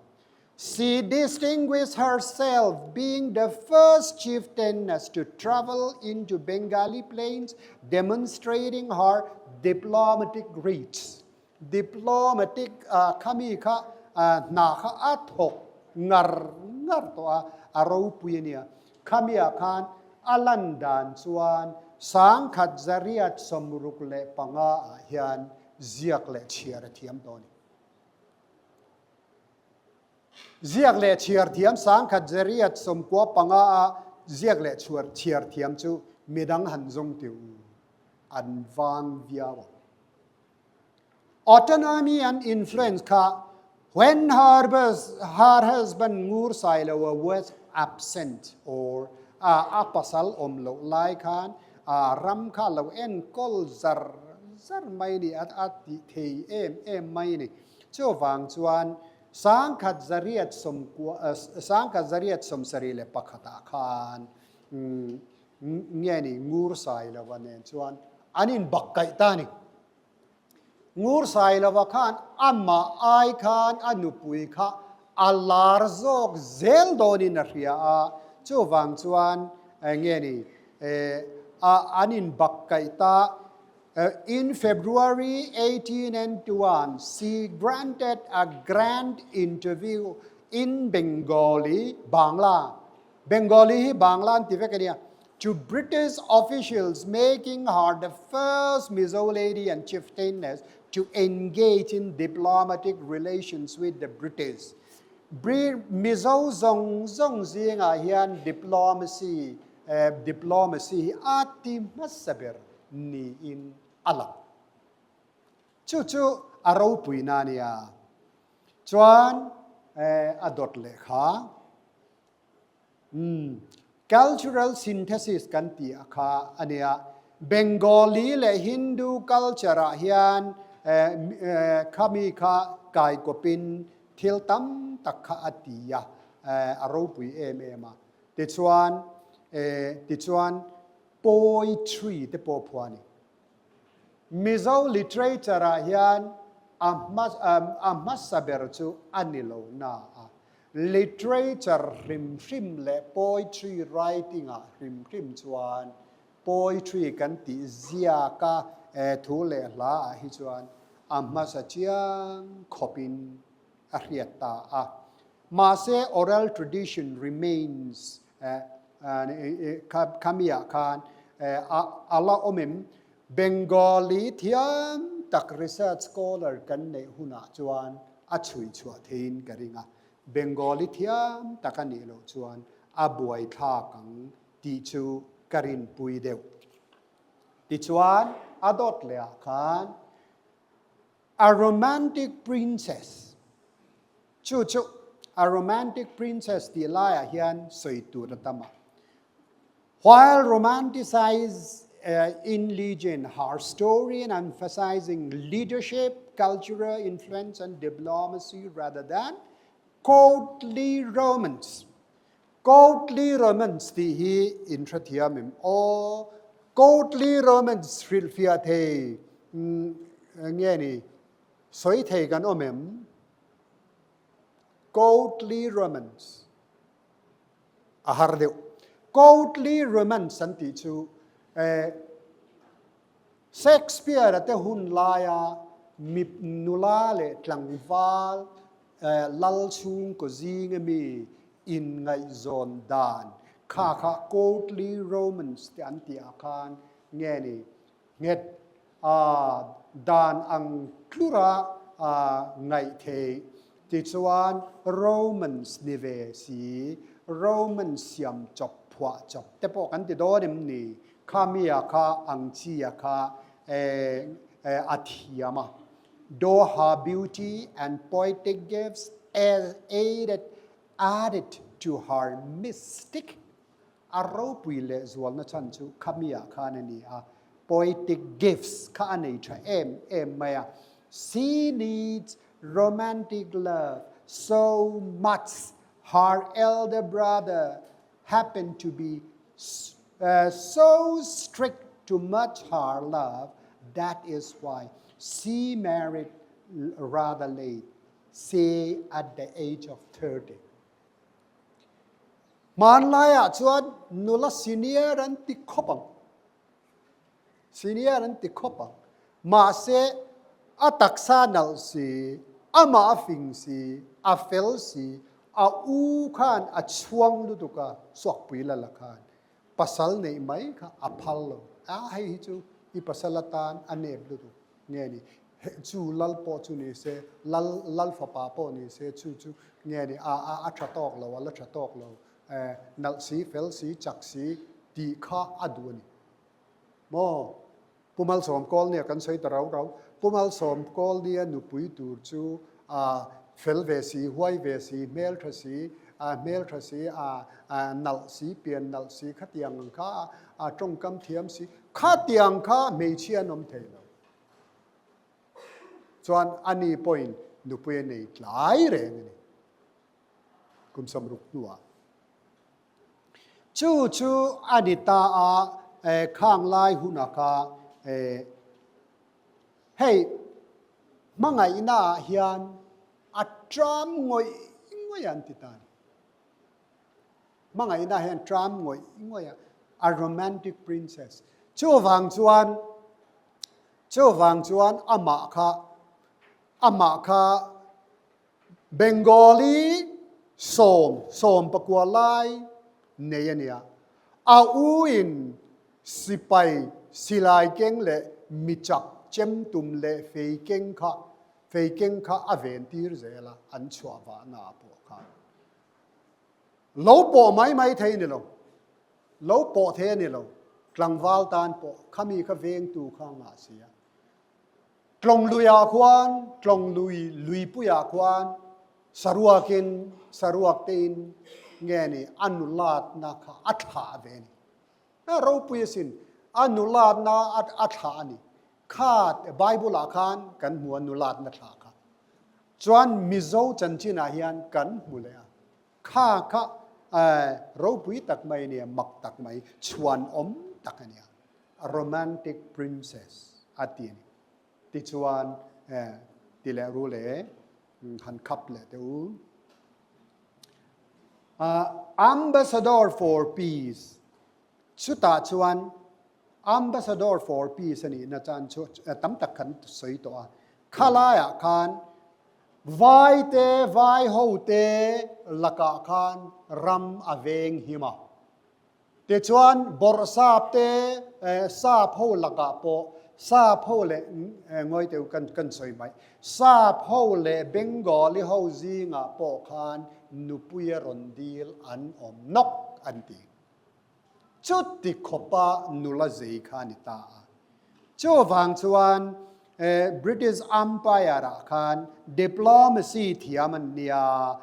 A: She distinguished herself being the first chieftainess to travel into Bengali plains demonstrating her diplomatic reach. Diplomatic khami kha hna kha a thawk ngar ngar tawh a, a ropui a nia. Khamiah khan a lan dan chuan 1965 ah hian ziak leh chhiar a thiam tawh a ni. Ziak leh chhiar thiam 1995 a ziak leh chhiar thiam chu midang han zawng tih u an vang viau ang. Autonomy and influence kha when her her husband Ngur Sailoa was absent or a pasal awm loh lai khan ram kha lo enkawl zar zar mai ni a tih thei em em mai ni. Chuvang chuan 1971 ah khan nge ni Ngur Sailova nen chuan an inbak kaih ta a ni. Ngur Sailova khan amah ai khan a nupui kha a lar zawk zel dawnin a hria a, chuvang chuan nge ni an inbak kaih ta. In February 1891, she granted a grand interview in Bengali, Bangla. Bengali hi Bangla an ti vek a nia. To British officials making her the first Mizo lady and chieftainess to engage in diplomatic relations with the British. Mizo zawng zawng zingah hian diplomacy, diplomacy hi a ti hmasa ber niin a lang. Chu chu a ropuina a nia. Chuan a dawt leh kha umm cultural synthesis kan tih a kha a nia. Bengali leh Hindu culture ah hian khami kha kaikawpin thil tam tak kha a ti a, a ropui em em a. Tichuan tichuan Poetry te pawh phuah a ni. Mizo literature ah hian a hma a hmasa ber chu a ni lo na a. Literature hrim hrim leh poetry writing ah hrim hrim chuan poetry kan tih ziaka thu leh hla ah hi chuan a hmasa chiang khawpin a hriat ta a. Mahse oral tradition remains khami ah khan a la awm em? Bengali thiam tak research scholar kan neih hunah chuan a chhui chhuah theiin ka ring a, Bengali thiam tak a nih loh chuan a buaithlak ang tih chu ka rinpui deuh. Tichuan a dawt leh ah khan A Romantic Princess chu chu A Romantic Princess tih laiah hian sawi tur a tam a. While romanticized in legend, her story and emphasizing leadership, cultural influence and diplomacy rather than courtly romance. Courtly romance tih hi in hrethiam em? Aw, courtly romance hrilhfiah thei nge ni? Sawi thei kan awm em? Courtly romance a har deuh. Courtly romance an tih chu Shakespeare-a te hun laia mi nula leh tlangval lal chhungkaw zinga mi inngaihzawn dan kha kha courtly romance te an tih ah khan nge ni nghet dan ang tlura ngaih theih tichuan romance ni ve si romance siam chawp phuah chawp te pawh kan ti dawn em ni kha mi ah kha ang chi ah kha a thiam a. Though her beauty and poetic gifts aided added to her mystic, a ropui leh zualna chhan chu khami ah khan a ni a, poetic gifts kha a nei tha em em mai a, she needs romantic love so much her elder brother happened to be so strict to match her love, that is why she married rather late, say at the age of 30. Hmanlaiah chuan nula senior an ti khawp ang. Senior an ti khawp ang. Mahse, a taksa nalh si, amah a fing si, a fel si, a u khan a chhuang lutuk a, suakpui la la khan pasal neih mai kha a phal lo. A hei hi chu i pasal atan a nep lutuk nge ni? Chu lal pawh chu ni se, lal lal fapa pawh ni se, chu chu nge ni? A a a tha tawk lo, a la tha tawk lo. Nalh si, fel si, chak si tih kha a duh a ni. Maw? Pu Malsawm Kawlnia kan sawi ta rau rau. Pu Malsawm Kawlnia nupui tur chu a fel ve si, huai ve si, hmeltha si, a hmeltha si, a nalh si, pian nalh si, khatiang ang kha a tawngkam thiam si, khatiang kha hmeichhia an awm thei lo. Chuan ani pawhin nupui a nei tlai reng a ni. Kum samruk hnuah. Chu chu a ni ta a, khang lai huna kha hei hmangaihna ah hian a tram ngawih ngawih a an ti ta a ni. Hmangaihna ah hian tram ngawih ngawih a, a romantic princess. Chuvang chuan, chuvang chuan amah kha, amah kha Bengali sawm, 19 lai nei a nia. A u in sipai silai keng leh michak chem tum leh fei keng kha, fei keng kha a ven tir zel a, an chhuah vahna ah pawh khan. Lo pawh mai mai thei ni lo. Lo pawh thei a ni lo. Tlangval tan pawh khami kha vengtu kha a ngah si a. Tlawng luiah khuan, tlawng lui luipuiah khuan saruakin, saruak tein nge ni a nulatna kha a thlah ve a ni. A ropui asin, a nulatna a thlah a ni. Kha Bible-ah khan kan hmu a nulatna thlah kha. Chuan Mizo chanchinah hian kan hmu leh a. Kha kha ropui tak mai a nia, mak tak mai, chhuanawm tak a nia. A romantic princess a ti a ni. Tichuan ti leh ru le, han khap leh teh u. Ambassador for Peace, chutah chuan Ambassador for Peace a nihna chan chu tam tak kan sawi tawh a. Khalaiah khan Vai te, vai ho te lakah khan ram a veng him a. Tichuan, bawrhsap te, sap ho lakah pawh, sap ho leh ngawi teu kan kan sawi mai, sap ho leh Bengali ho zingah pawh khan nupuia rawn dil an awm nawk an ti. Chuti khawpa nula zei kha a ni ta a. Chuvang chuan British Empire-ah khan diplomacy thiam an nia,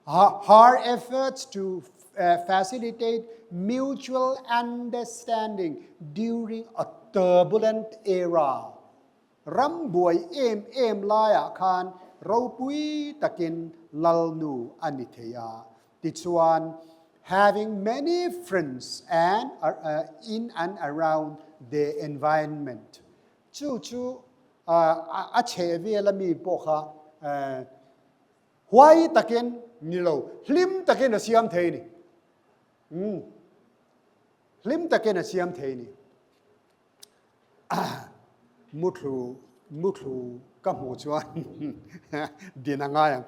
A: her efforts to facilitate mutual understanding during a turbulent era, ram buai em em laiah khan ropui takin lalnu a ni thei a. Tichuan, having many friends and in and around the environment, chu chu a chheh vel a mi pawh kha huai takin ni lo, hlim takin a siam thei ni. Umm, hlim takin a siam thei ni. Muthlu, muthlu ka hmuh chuan din a ngai ang.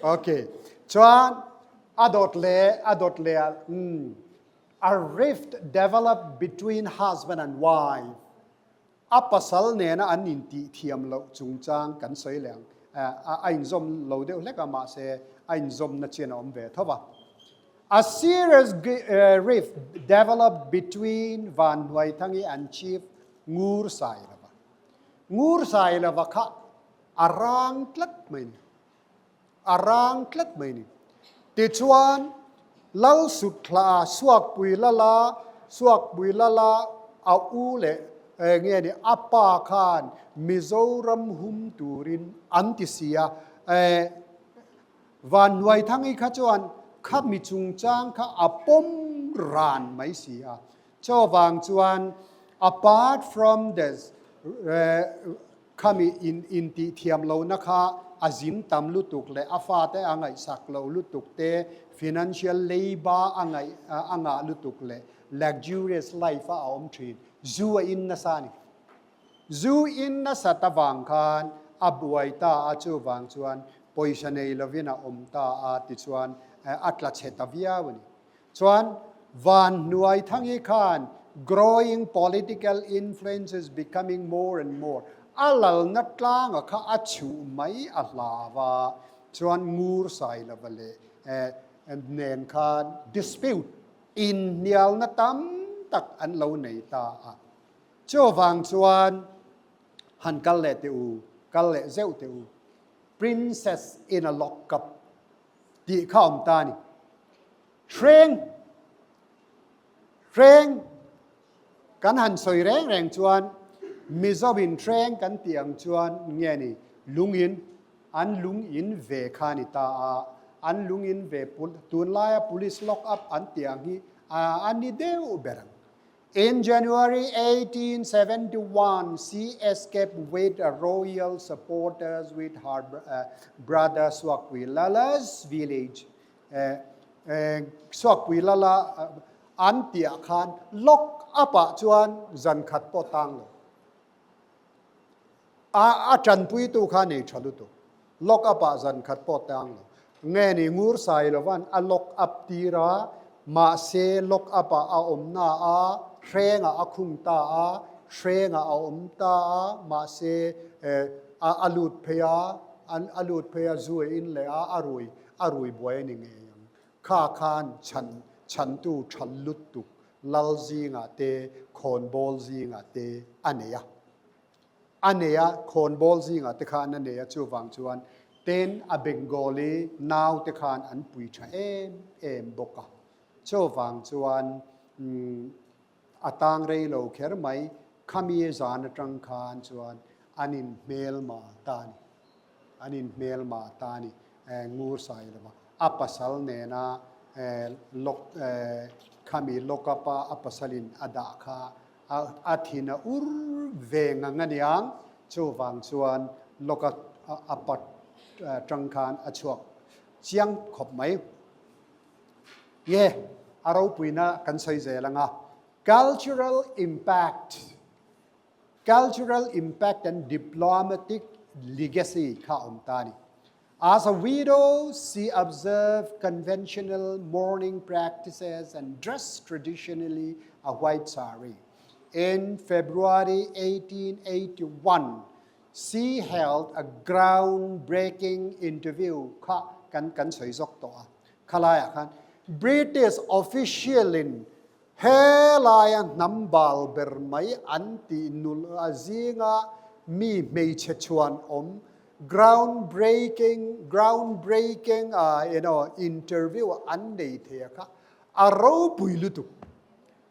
A: Ok, chuan a dawt leh, a dawt leh ah, umm, a rift developed between husband and wife, a pasal nena an intih thiam loh chungchang kan sawi leh ang. A inzawm lo deuh hlek a, mahse a inzawmna chian a awm ve tho va. A serious rift developed between Van Hnuaithangi and Chief Ngur Sailova. Ngur Sailova kha a rang tlat mai ni. A rang tlat mai ni. Tichuan, Lal Sutthla Suakpui Lala, Suakpui Lala a u leh nge ni a pa khan Mizoram hum turin an ti si a. Van Hnuaithangi kha chuan kha mi chungchang kha a pawm ran mai si a. Chuvang chuan apart from this kha mi intih thiam lohna kha a zin tam lutuk leh a fate a ngaihsak loh lutuk te, financial leiba a ngaih a ngah lutuk leh luxurious life a a awm thin. Zu a in nasa a ni. Zu in nasat avang khan a buai ta a, chuvang chuan pawisa nei lovin a awm ta a, tichuan a tla chhe ta viau a ni. Chuan Van Hnuaithangi khan growing political influence is becoming more and more a lalna tlanga kha a chhuh mai a hlau a, chuan ngur sailova leh nen khan dispute, inhnialna tam tak an lo nei ta a. Chuvang chuan han kal leh teh u, kal leh zeuh teh u, Princess in a lock up tih kha awm ta a ni. Hreng, hreng kan han sawi reng reng chuan Mizo in hreng kan tih ang chuan nge ni lungin, an lungin ve kha a ni ta a, an lungin ve tunlaia police lock up an tih ang hi a ni deuh ber ang. In January 1871, she escaped with royal supporters with her brother Suakpuilala's village. Suakpuilala an tihah khan lock up-ah chuan zan khat pawh tang lo. A tanpuitu kha nei tha lutuk. Lock up-ah zan khat pawh tang lo. Nge ni ngur sai lovan a lock up tir a, mahse lock up-ah a awm na a, hrengah a khung ta a, hrengah a awm ta a, mahse a lut phei a, a lut phei a, zu a in leh a, a rui, a rui buai a ni ngei ang. Kha khan chhan, chhantu tha lutuk lal zingah te, khawnbawl zingah te a nei a. A nei a, khawnbawl zingah te khan a nei a, chuvang chuan ten a Bengali nau te khan an pui tha em em bawk a. Chuvang chuan a tang rei lo kher mai, khami zan atang khan chuan an in hmelma ta a ni. An in hmelma ta a ni, ngur sai lova a pasal nena lock khami lock up a a pasalin a dah kha A thin a ur ve ngang a niang, chuvang chuan lawk a a pat tang khan a chhuak chiang khawp mai. Nge a ropuina kan sawi zel anga cultural impact, cultural impact and diplomatic legacy kha a awm ta a ni. As a widow, she observed conventional mourning practices and dressed traditionally a white sari. In February 1881, she held a groundbreaking interview kha kan kan sawi zawk tawh a. Khalaiah khan British official in helaia hnam bal ber mai an tih nul a zinga mi hmeichhe chhuan awm groundbreaking groundbreaking you know interview an nei thei a kha a ropui lutuk.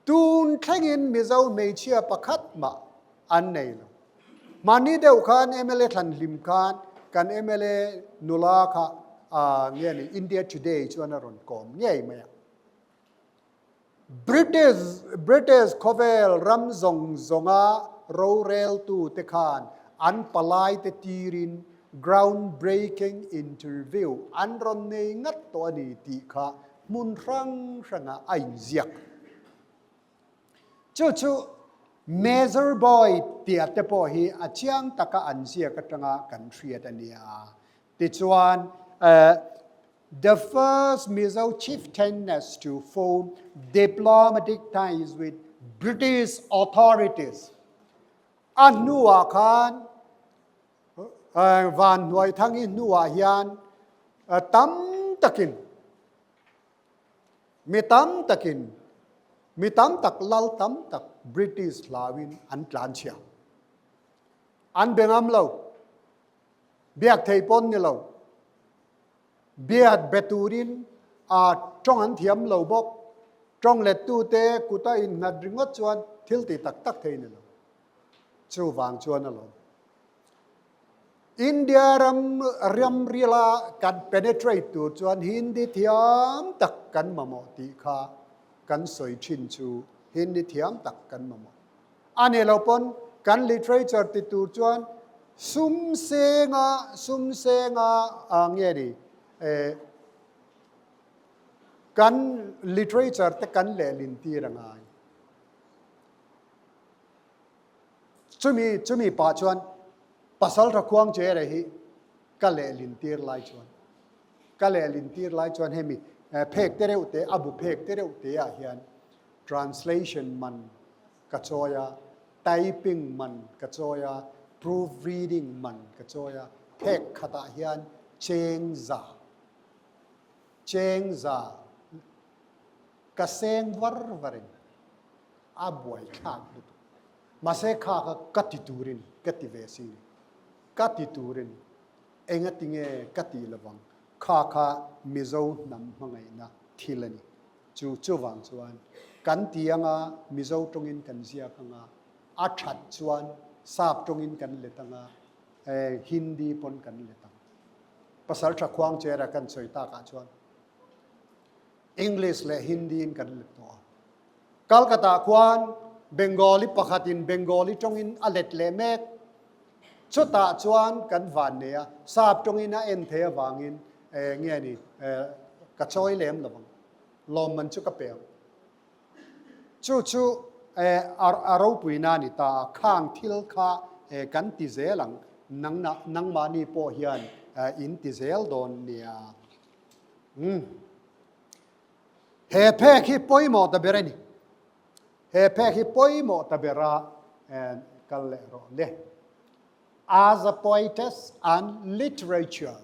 A: Tun thlengin Mizo hmeichhia pakhat mah an nei lo. Mahni deuh khan mla thlan hlim khan kan mla nula kha nge ni India Today chuan a rawn kawm ngei mai a. British British khawvel ram zawng zawnga roreltu te khan an palai te tirin ground breaking interview an rawn nei ngat tawh a ni tih kha hmun hrang hrangah a inziak. Chu chu Major Boy tia te pawh hi a chiang taka an ziak atanga kan hriat a nia. Tichuan, the first Mizo chieftainess to form diplomatic ties with British authorities. A hnuah khan Vanhnuaithangi hnuah hian tam takin Mi tam takin, mi tam tak lal tam tak British hlauin an tlanchhia. An be ngam lo. Biak thei pawn ni lo. Biak be turin a tawng an thiam lo bawk. Tawng lettute kuta innghat ringawt chuan thil ti tak tak thei ni lo. Chuvang chuan alawm. India ram ramrila kan penetrate tur chuan Hindi thiam tak kan mamawh tih kha kan sawi thin chu Hindi thiam tak kan mamawh. A ni lo pawn kan literature ti tur chuan sum senga sum senga nge ni kan literature te kan lehlin tir a ngai. Chumi chumi pah chuan Pasaltha Khuangchere hi ka lehlin tir lai chuan ka lehlin tir lai chuan hemi phek te reuh te a bu phek te reuh te ah hian translation man ka chawi a, typing man ka chawi a, proof reading man ka chawi a, phek khatah hian cheng za cheng za ka seng var varin a buaithlak lutuk. Mahse kha kha ka ti turin ka ti ve si ni. Ka ti turin enga tinge ka tih lovang. Kha kha Mizo hnam hmangaihna thil a ni. Chu chuvang chuan kan ti anga Mizo tawngin kan ziak anga, a that chuan Sap tawngin kan let anga, Hindi pawn kan let ang. Pasaltha Khuangchera kan sawi takah chuan English leh Hindi in kan let tawh a. Calcutta khuan Bengali pakhatin Bengali tawngin a let leh mek. Chutah chuan kan van nei a, sap tawngin a en thei avangin nge ni ka chawi lem lo ang, lawmman chu ka pe ang. Chu chu a ropuina a ni ta a, khang thil kha kan ti zel ang, nangmahni pawh hian in ti zel dawn nia. Umm. He phek hi pawimawh ta ber a ni. He phek hi pawimawh ta bera kal leh rawh le. As a poetess and literature.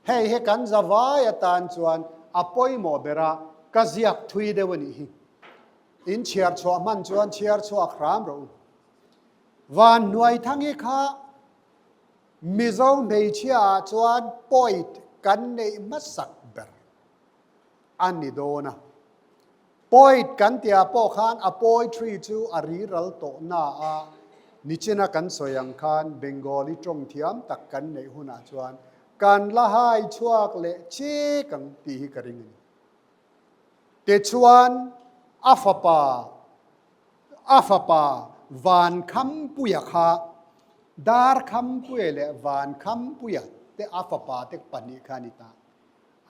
A: Hei hi kan zavai atan chuan a pawimawh bera ka ziak thui deuh a nih hi. In chhiar chhuah hman chuan chhiar chhuak hram rawh u. Van Hnuaithangi kha Mizo hmeichhia ah chuan poet kan neih hmasak ber a ni dawn a. Poet kan tih ah pawh khan a poetry chu a riral tawh na a, nichina kan sawi ang khan Bengali tawng thiam tak kan neih hunah chuan kan la hai chhuak leh chik ang tih hi ka ring a ni. Tichuan a fapa A fapa Vankhampuia kha Darkhampuia leh Vankhampuia te a fapa te pahnih kha a ni ta.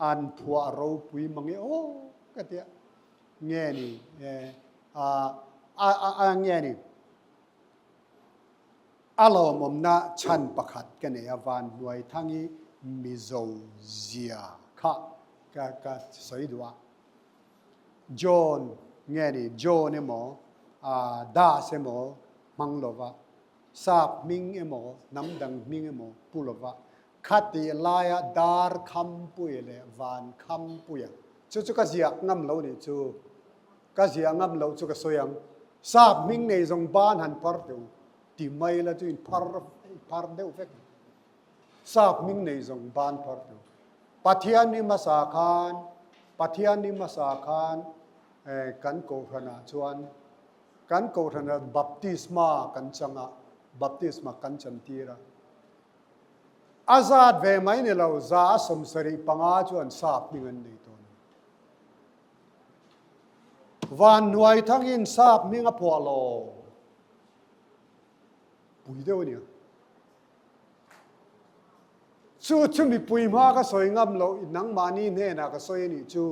A: An phuah ropui mang e aw. Ka tia. Nge ni a a nge ni a lawmawmna chhan pakhat ka nei a Vanhnuaithangi Mizo zia kha ka ka sawi duh a. John nge ni John emaw Das emaw hmang lova sap hming emaw hnam dang hming emaw pu lova Khatih laia dar khampuia leh van khampuia chu chu ka ziah ngam lo nih chu. Ka ziah ngam loh chu ka sawi ang. Sap hming nei zawng ban han phar teh u ti mai la chu in phar phar deuh vek ang. Sap hming nei zawng ban phar teh u. Pathian ni hmasa khan Pathian ni hmasa khan kan kohhranah chuan kan kohhranah baptisma kan chang a, baptisma kan chantir a. A zat ve mai ni lo, 75% chuan sap hming an nei tawh a ni. Van hnuai thangin sap hming a phuah lo. Pui deuh a nia. Chu chu mipui hma ka sawi ngam loh, nangmahni hnenah ka sawi a nih chu.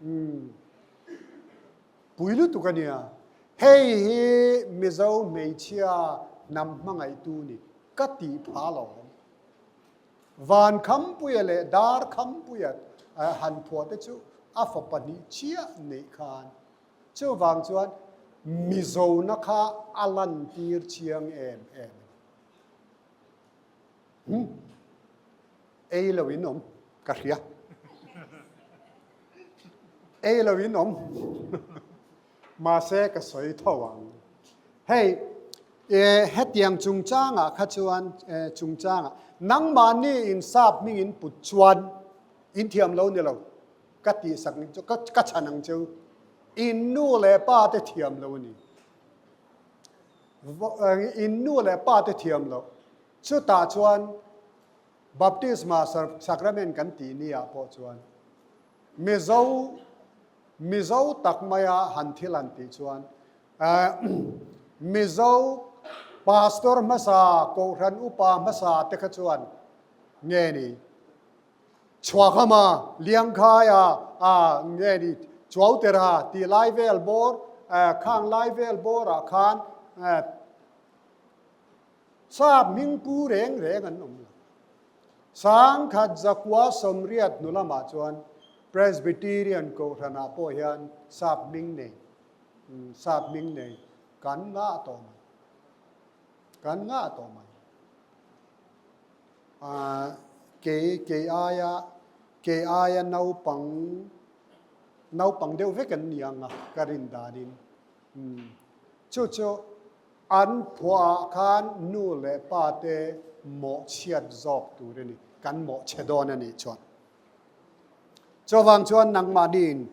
A: Umm. Pui lutuk a nia. Hei hi Mizo hmeichhia hnam hmangaihtu ni ka tih pha lo awm. Van Khampuia leh Dar Khampuia han phuah te chu a fa pahnih chiah neih khan. Chuvang chuan Mizona kha a lantir chiang em em a ni. Hm. Ei lo in awm ka hria. Ei lo in awm. Mahse ka sawi tho ang. Hei, hetiang chungchangah kha chuan chungchangah nangmahni in sap hming in put chuan in thiam lo ni lo. Ka tihsak chu ka chhan ang cheu. In nu leh pa te thiam lo a ni. In nu leh pa te thiam lo. Chutah chuan Baptisma Sacrament kan tih ni ah pawh chuan Mizo Mizo tak maia han thil han tih chuan Mizo Pastor hmasa, Kohhran Upa hmasa te kha chuan nge ni Chhuakhama, Liangkhaia, nge ni Chuautera tih lai vel bawr, khang lai vel bawrah khan Sap hming pu reng reng an awm lo. 1980 hnu lamah chuan Presbyterian Kohhranah pawh hian sap hming nei, sap hming nei kan ngah tawh mai. Kan ngah tawh mai. Kei, kei aia, kei aia naupang, naupang deuh vek an ni ang a, ka rin danin. Chu chu An phuah ah khan nu leh pa te mawhchhiat zawk tur a ni, kan mawhchhe dawn a nih chuan. Chuvang chuan nangmahniin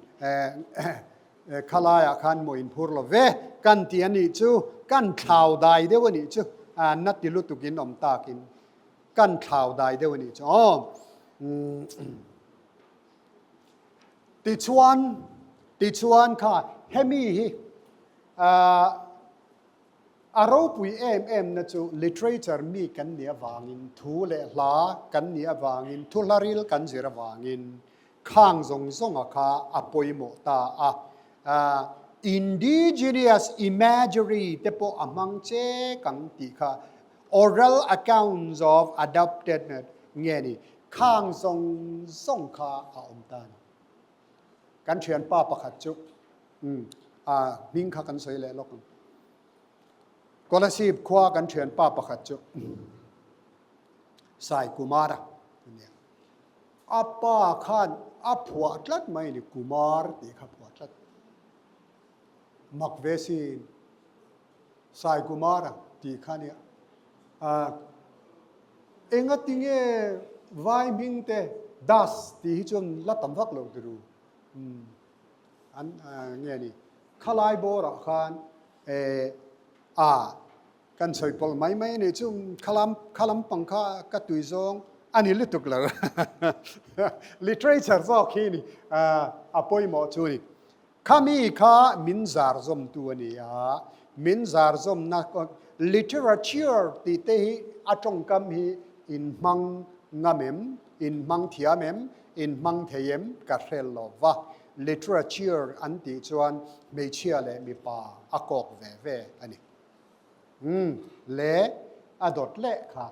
A: khalaiah khan mawh inphur lo ve kan ti a nih chu, kan thlau dai deuh a nih chu, na ti lutukin awm takin kan thlau dai deuh a nih chu aw. Tichuan, tichuan kha hemi hi A ropui em em na chu literature mi kan nih avangin, thu leh hla kan nih avangin, thu hlaril kan zir avangin khang zawng zawnga kha a pawimawh ta a. Indigenous imagery te pawh a hmang chek ang tih kha oral accounts of adopted nge ni khang zawng zawng kha a awm ta a ni. Kan thianpa pakhat chu Umm, a hming kha kan sawi leh lawk ang. Kolasib khua kan thianpa pakhat chu Sai Kumara a nia. A pa khan a phuah tlat mai a ni, Kumar tih kha phuah tlat. Mak ve sin Sai Kumara tih kha a nia. Engatinge vai hming te Das tih hi chuan la tam vak lo tiru. Umm. An nge ni khalai bawrah khan a kan sawi pawlh mai mai a nih chu khalam khalam pang kha ka tui zawng a ni lutuk lo literature zawk hi ni a pawimawh chu ni khami kha min zar zawmtu a ni a min zar zawmna literature tih te hi a tawngkam hi in hmang ngam em in hmang thiam em. In hmang thei em ka hre lo va, literature an tih chuan hmeichhia leh mipa a kawk ve ve a ni. Umm le a dawt leh kha.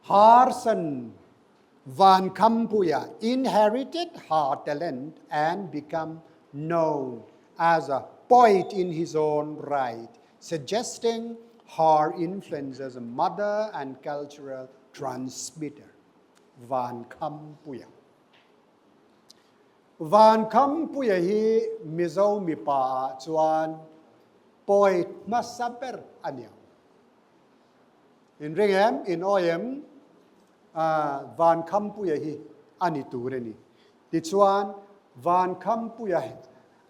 A: Harson Van Khampuia inherited her talent and become known as a poet in his own right, suggesting her influence as a mother and cultural transmitter. Van Khampuia. Van Khampuia hi Mizo mipa ah chuan poet hmasa ber a ni ang. In ring em? In awi em? Van Khampuia hi a ni tur a ni. Tichuan, Van Khampuia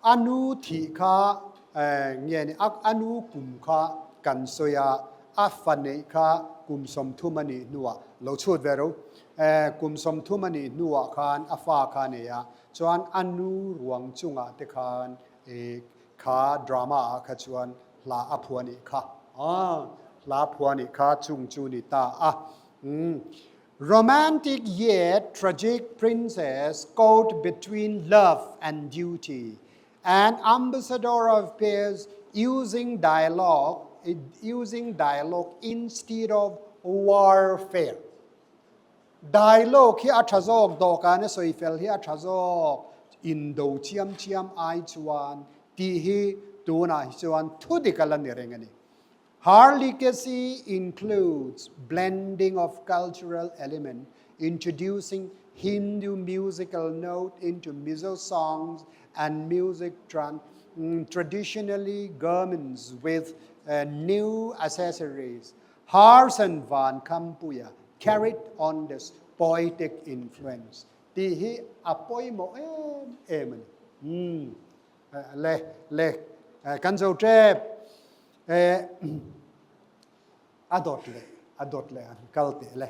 A: a nu thih kha nge ni, a nu kum kha kan sawi a, a fa neih kha kum 30 a nih hnuah, lo chhut ve ro, kum 30 a nih hnuah khan a fa kha a nei a, chuan a nu ruang chungah te khan kha drama ah kha chuan hla a phuah nih kha. Hla phuah nih kha chung chu ni ta a. Romantic yet tragic princess caught between love and duty, an ambassador of peace using dialogue using dialogue instead of warfare. Dialogue hi a tha zawk, dawhkan a sawi fel hi a tha zawk, indo chiam chiam ai chuan tih hi tunah hi chuan thu dik a la ni reng a ni. Her legacy includes blending of cultural element, introducing Hindu musical note into Mizo songs and music traditionally garments with new accessories. Harsan Van Khampuia carried on this poetic influence tih hi a pawimawh em em a ni. Umm le le kan zo tep a dawt leh a dawt leh an kal teh le.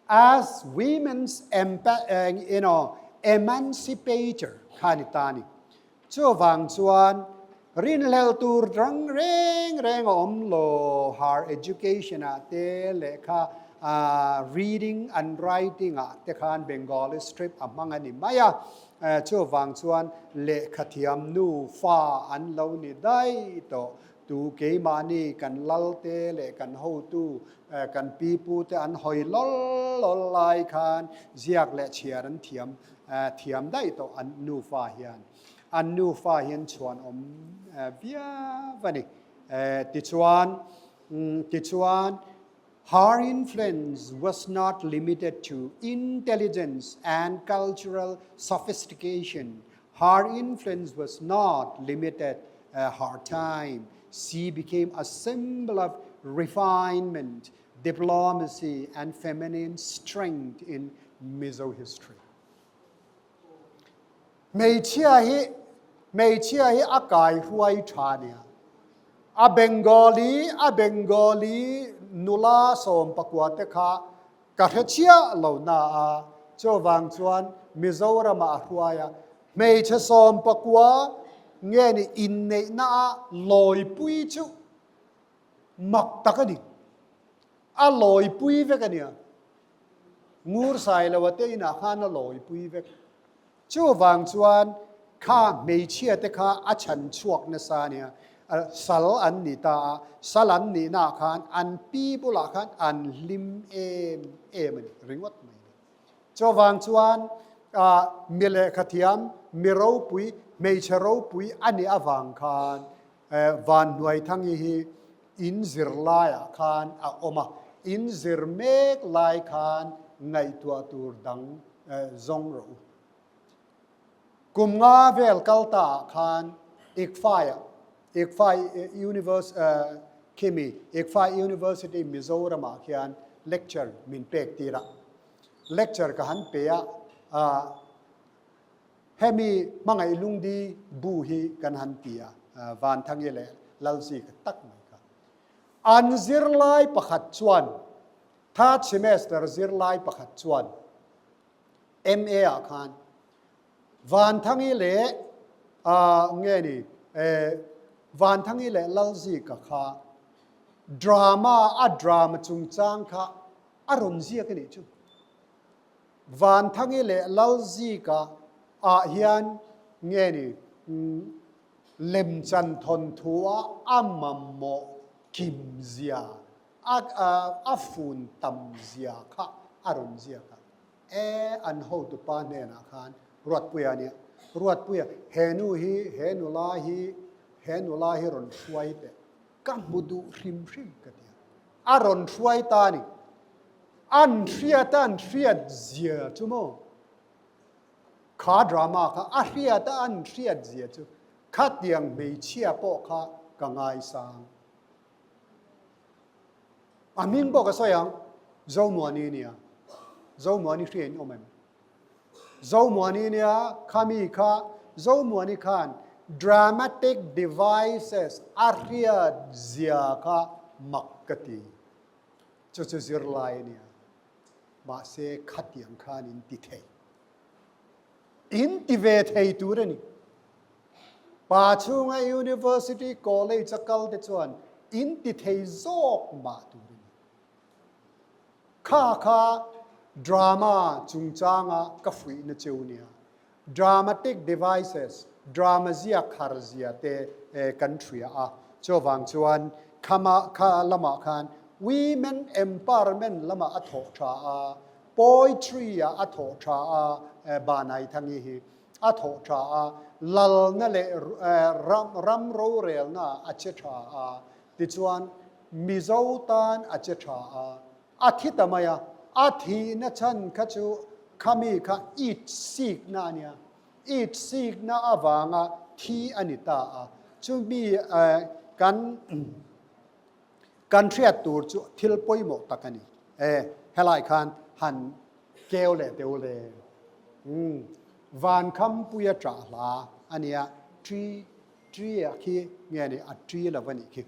A: As women's you know emancipator kha ni ta ni. Chuvang chuan rinhlelh tur rang reng reng a awm lo, her education ah te lehkha reading and writing ah te khan Bengali script a hmang a ni mai a, chuvang chuan lehkha thiam nu fa an lo ni daih tawh. Tu keimahni kan lal te leh kan hotu kan pipu te an hawi lawl lawl lai khan ziak leh chhiar an thiam thiam daih tawh an nufa hian an nufa hian chhuan awm viau a ni. Tichuan tichuan her influence was not limited to intelligence and cultural sophistication her influence was not limited her time she became a symbol of refinement diplomacy and feminine strength in Mizo history. Hmeichhia hi hmeichhia hi a kai hruai tha nia. A Bengali a Bengali nula 19 te kha ka hre chiah lo na a, chuvang chuan Mizoram ah a hruai a, hmeichhe 19 nge ni inneihna a lawipui chu mak tak a ni. A lawipui vek a nia. Ngur sai lo a te inah khan a lawipui vek. Chuvang chuan kha hmeichhia te kha a chhan chhuak nasa a nia. Sal an ni ta a, sal an nihnaah khan an pi bulah khan an hlim em em a ni ringawt mai a ni. Chuvang chuan mi lehkha thiam, mi ropui, hmeichhe ropui a nih avang khan Vanhnuaithangi hi in zir laiah khan a awm a, in zir mek lai khan ngaihtuah tur dang zawng rawh u. Kum nga vel kal ta ah khan ICFAI-ah, ICFAI Univers Khimi, ICFAI University Mizoram-ah khian lecture min pek tir a. Lecture ka han pe a, Hemi hmangaih lungdi bu hi kan han ti a, Vanthangi leh Lalzika tak mai kha. An zirlai pakhat chuan, third semester zirlai pakhat chuan MA ah khan Vanthangi leh nge ni Vanthangi leh Lalzika kha drama a drama chungchang kha a rawn ziak a nih chu. Vanthangi leh Lalzika ah hian nge ni lemchan thawnthu a a mamawh kim zia, a fun tam zia kha a rawn ziak a. E, an hotupa hnenah khan Ruatpuia a nia, Ruatpuia, he nu hi, he nula hi, he nula hi rawn hruai teh, ka hmu duh hrim hrim ka ti a. A rawn hruai ta a ni. An hriat a an hriat zia chu maw? Kha drama kha a hriat a an hriat zia chu khatiang hmeichhia pawh kha ka ngaisang. A hming pawh ka sawi ang, Zomuani nia. Zomuani hria in awm em? Zomuani nia, khami kha Zomuani khan dramatic devices a hriat zia kha mak ka ti. Chu chu zirlai a nia. Mahse khatiang khan in ti thei. In ti ve thei tur a ni. Pa chhunga University College a kal te chuan in ti thei zawk mah tur a ni. Kha kha drama chungchanga ka fuihna cheu nia. Dramatic devices, drama ziak har zia te kan hria a. Chuvang chuan khama kha lamah khan women empowerment lamah a thawh tha a, poetry ah a thawh tha a, Banaithangi hi a thawh tha a, lalna leh ram ram rorelna a che tha a, tichuan Mizo tan a che tha a, a thi ta mai a, a thihna chhan kha chu khami kha it sikna a nia, it sikna avanga thi a ni ta a, chumi kan kan hriat tur chu thil pawimawh tak a ni. E, helai khan han keu leh teu le. Umm, Vankhampuia ṭah hla a nia, ṭi, ṭi ah khi nge ni, a ṭi lo a nih khi.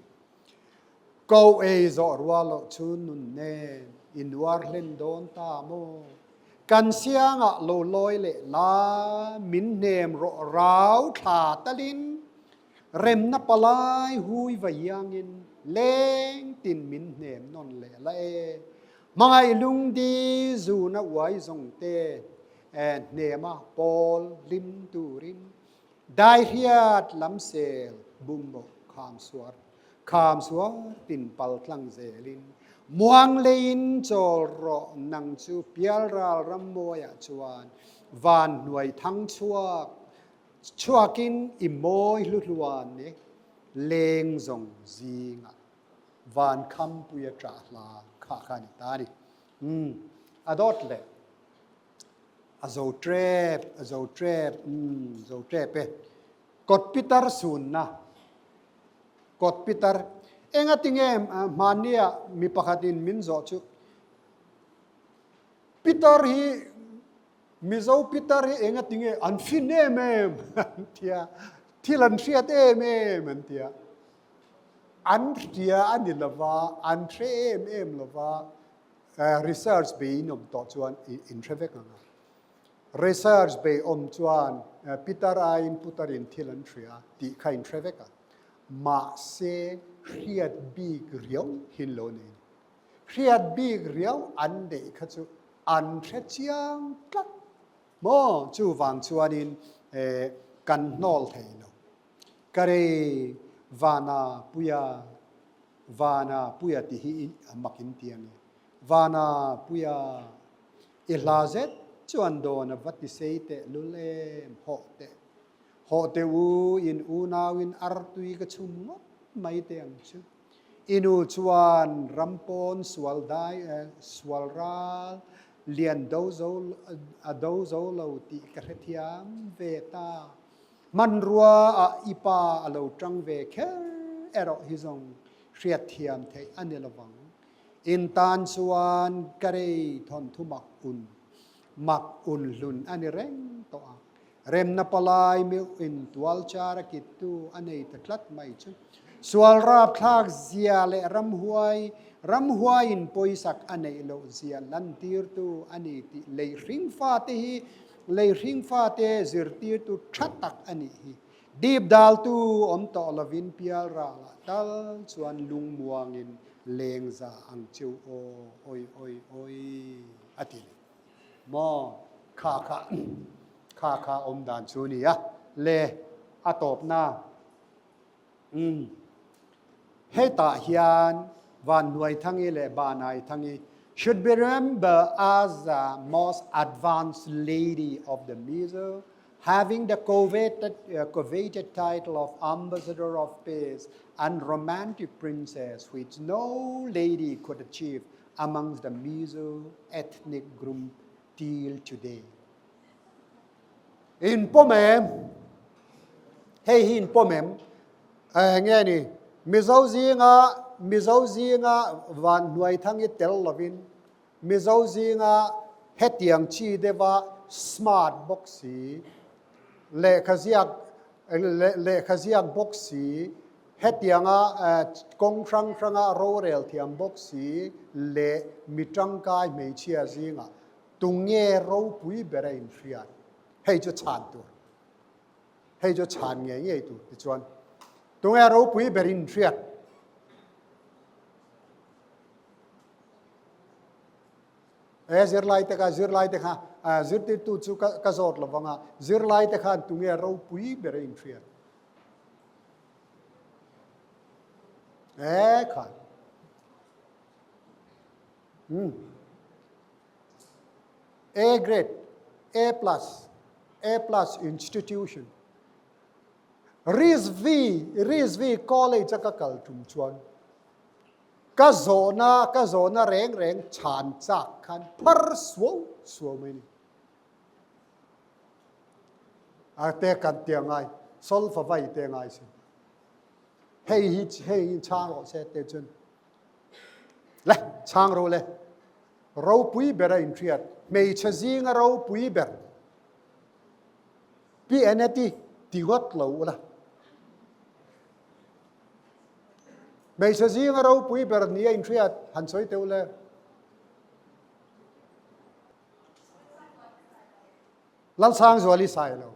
A: Ko ei zawh rual loh chu nun nen i nuar hlen dawn ta maw? Kan siangah lo lawi leh la, min hnem rawh rau thla talin, remna palai hui va iangin leng tin min hnem nawn leh la e. Hmangaih lungdi zuna uai zawng te hnema pawl hlim turin Daihriat lam sel bumbo kham suar kham suar tin pal tlang zelin muang leiin chawl rawh nang chu pialral ram mawiah chuan van hnuai thang chhuak chhuakin i mawi hluhluan e leng zawng zingah van khampuia ṭah hla kha kha a ni ta a ni. Umm a dawt leh. A zo trep, a zo trep, umm, zo trep e. Kawt pitar sunna, kawt pitar. Enga tinge hmannia mi pakhatin min zawh chu, Pitar hi, Mizo pitar hi enga tinge an fin em em an tia, thil an hriat em em an tia. An hria a ni lova, an hre em em lova, Research bei in awm tawh chuan in hre vek ang a. Research bei awm chuan pitar aiin putar in thil an hria tih kha in hre vek a. Mahse hriat bik riau hi an lo nei a ni. Hriat bik riau an neih kha chu an hre chiang tlat maw? Chuvang chuanin kan hnawl thei lo. Ka rei vana puia Vana puia tih hi a mak in ti a ni. Vana puia i hla zet chuan dawn a va ti sei teh lul em, hawh teh. Hawh teh u in unauin artui ka chhum ngawt mai teh ang chu. I nu chuan ram pawn sual dai sual ral lian do zo a do zo lo tih ka hrethiam ve ta. Hmanrua ah i pa a lo tang ve kher erawh hi zawng hriatthiam theih a ni lovang. In tan chuan ka rei thawnthu mak un mak un hlun a ni reng tawh a. Remna palai meuh in tual char a kittu a nei ta tlat mai chu. Sual rapthlak zia leh ramhuai ramhuai in pawisak a neih loh zia lantirtu a ni tih lei hringfate hi Lei hringfate zirtirtu tha tak a nih hi. Dip daltu awm tawh lovin pialralah tal chuan lungmuangin lengza ang cheu aw, oi oi oi a ti ni. Maw kha kha kha kha awm dan chu a ni a le a tawpna umm hetah hian Vanhnuaithangi leh Banaithangi should be remembered as the most advanced lady of the Mizo having the coveted coveted title of Ambassador of Peace and Romantic Princess which no lady could achieve amongst the Mizo ethnic group till today. In pawm em? Hei hi in pawm em? Eh, nge ni? Mizo zinga Mizo zinga van hnuai thang i tel lovin Mizo zinga hetiang chi deuha smart bawk si, lehkha ziak lehkha ziak bawk si, hetianga kawng hrang hranga rorel thiam bawk si leh mi tangkai hmeichhia zingah tunge ropui ber a inhriat? Hei chu chhan tur. Hei chu chhan ngei ngei tur tichuan tunge ropui ber inhriat? He zirlai te kha zirlai te kha zirtirtu chu ka ka zawt lo vang a, zirlai te khan tunge ropui ber a inhriat? He khan. Hmm. A grade, A plus, A plus institution. Rizvi, Rizvi College a ka kal tum chuan Ka zawhna, ka zawhna reng reng chhan chak khan phar suau suau mai a ni. A te kan tia ngai, solfa vai te ngai sin. Hei hi, hei hi chhang rawh se te chuan. Le, chhang ro le. Ropui ber a inhriat, hmeichhe zinga ropui ber. Pi Eneti ti ngawt lo ula. Hmeichhe zinga ropui ber ni a inhriat han sawi teuh le. Lalsangzuali Sailo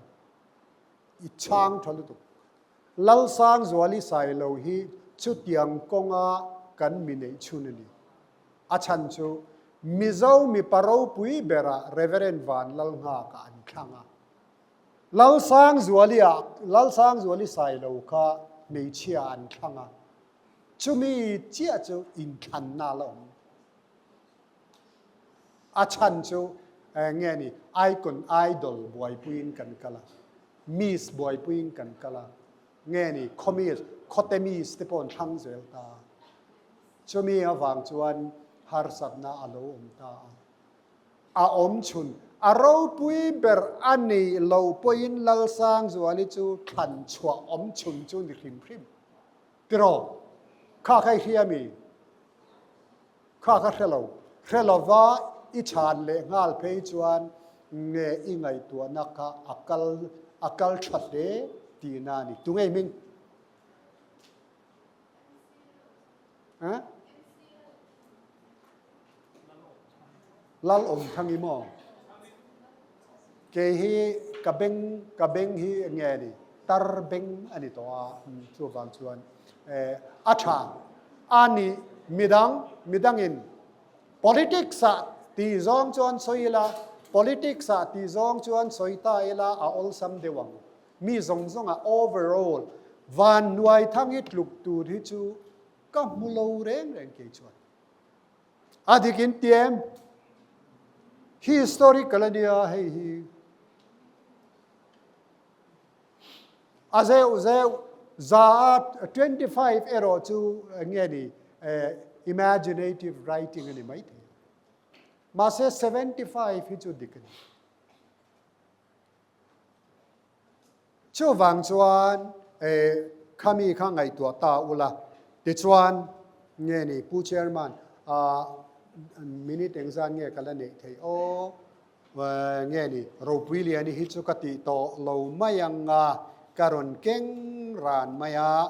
A: i chhang tha lutuk. Lalsangzuali Sailo hi chutiang kawnga kan mi neih chhun a ni. A chhan chu Mizo mipa ropui berah Reverend Vanlalnghaka an thlang a. Lalsangzuali ah Lalsangzuali Sailo kha hmeichhia an thlang a, chumi chiah chu inthlanna a la awm. A chhan chu nge ni Icon Idol buaipuiin kan kal a, Miss buaipuiin kan kal a, nge ni khaw Miss, khawte Miss te pawh an thlang zel ta a. Chumi avang chuan harsatna a lo awm ta a. A awm chhun. A ropui ber a nih lo pawhin Lalsangzuali chu thlan chhuah awm chhun chu ni hrim hrim. Tiraw? Kha kha i hria mi? Kha kha hre lo. Hre lova i chhan leh nghal phei chuan nge i ngaihtuahna kha a kal a kal tha hle tihna a ni. Tunge i hming? Huh? Lal awm thang i maw? Kei hi ka beng ka beng hi nge ni tar beng a ni tawh a chuvang chuan a tha a ni midang midangin politics ah tih zawng chuan sawi ila politics ah tih zawng chuan sawi ta ila a awlsam deuh ang mi zawng zawng ah overall vannuai thang hi tluk tur hi chu ka hmu lo reng reng kei chuan. A dik in ti em? Historical a nia hei hi. A zeuh zeuh za a 25 erawh chu nge ni imaginative writing a ni mai thei. Mahse 75 hi chu dik a ni. Chuvang chuan khami kha ngaihtuah ta ula, tichuan nge ni Pu Chairman minute engzat nge ka la neih theih aw, nge ni Ropuiliani hi chu ka tih tawh lo mai ang a, ka rawn keng ran mai a,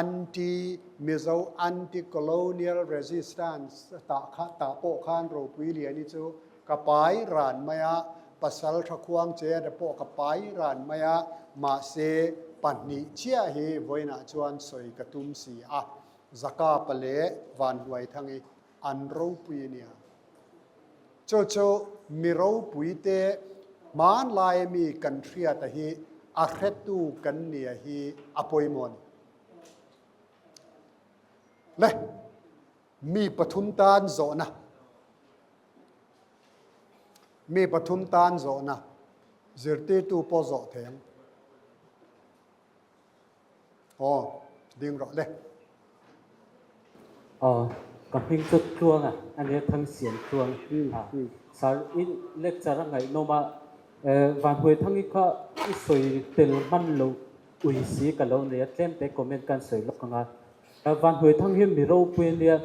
A: anti Mizo anti colonial resistance tah kha tah pawh khan Ropuiliani chu Ka pai ran mai a, pasal tha khuang che te pawh ka pai ran mai a, mahse pahnih chiah hi vawiinah chuan sawi ka tum si a, Zakapa leh Vanhnuaithangi an ropui a nia. Chu chu mi ropuite hmanlai mi kan hriata hi a hretu kan nia hi a pawimawh a ni. Le, mi pathum tan zawhna. Mi pathum tan zawhna. Zirtirtu pawh zawh thei ang. Aw, ding rawh le.
B: Aw, ka hming chu Tluang a, a nia Thangsiam Tluang a. Sir, i lecture a ngaihnawm a, Vanhuai Thangi kha i sawi tel hman loh ui si ka lo nei a, tlem te comment kan sawi lawk ang a. Vanhuai Thang hi mi ropui a nia,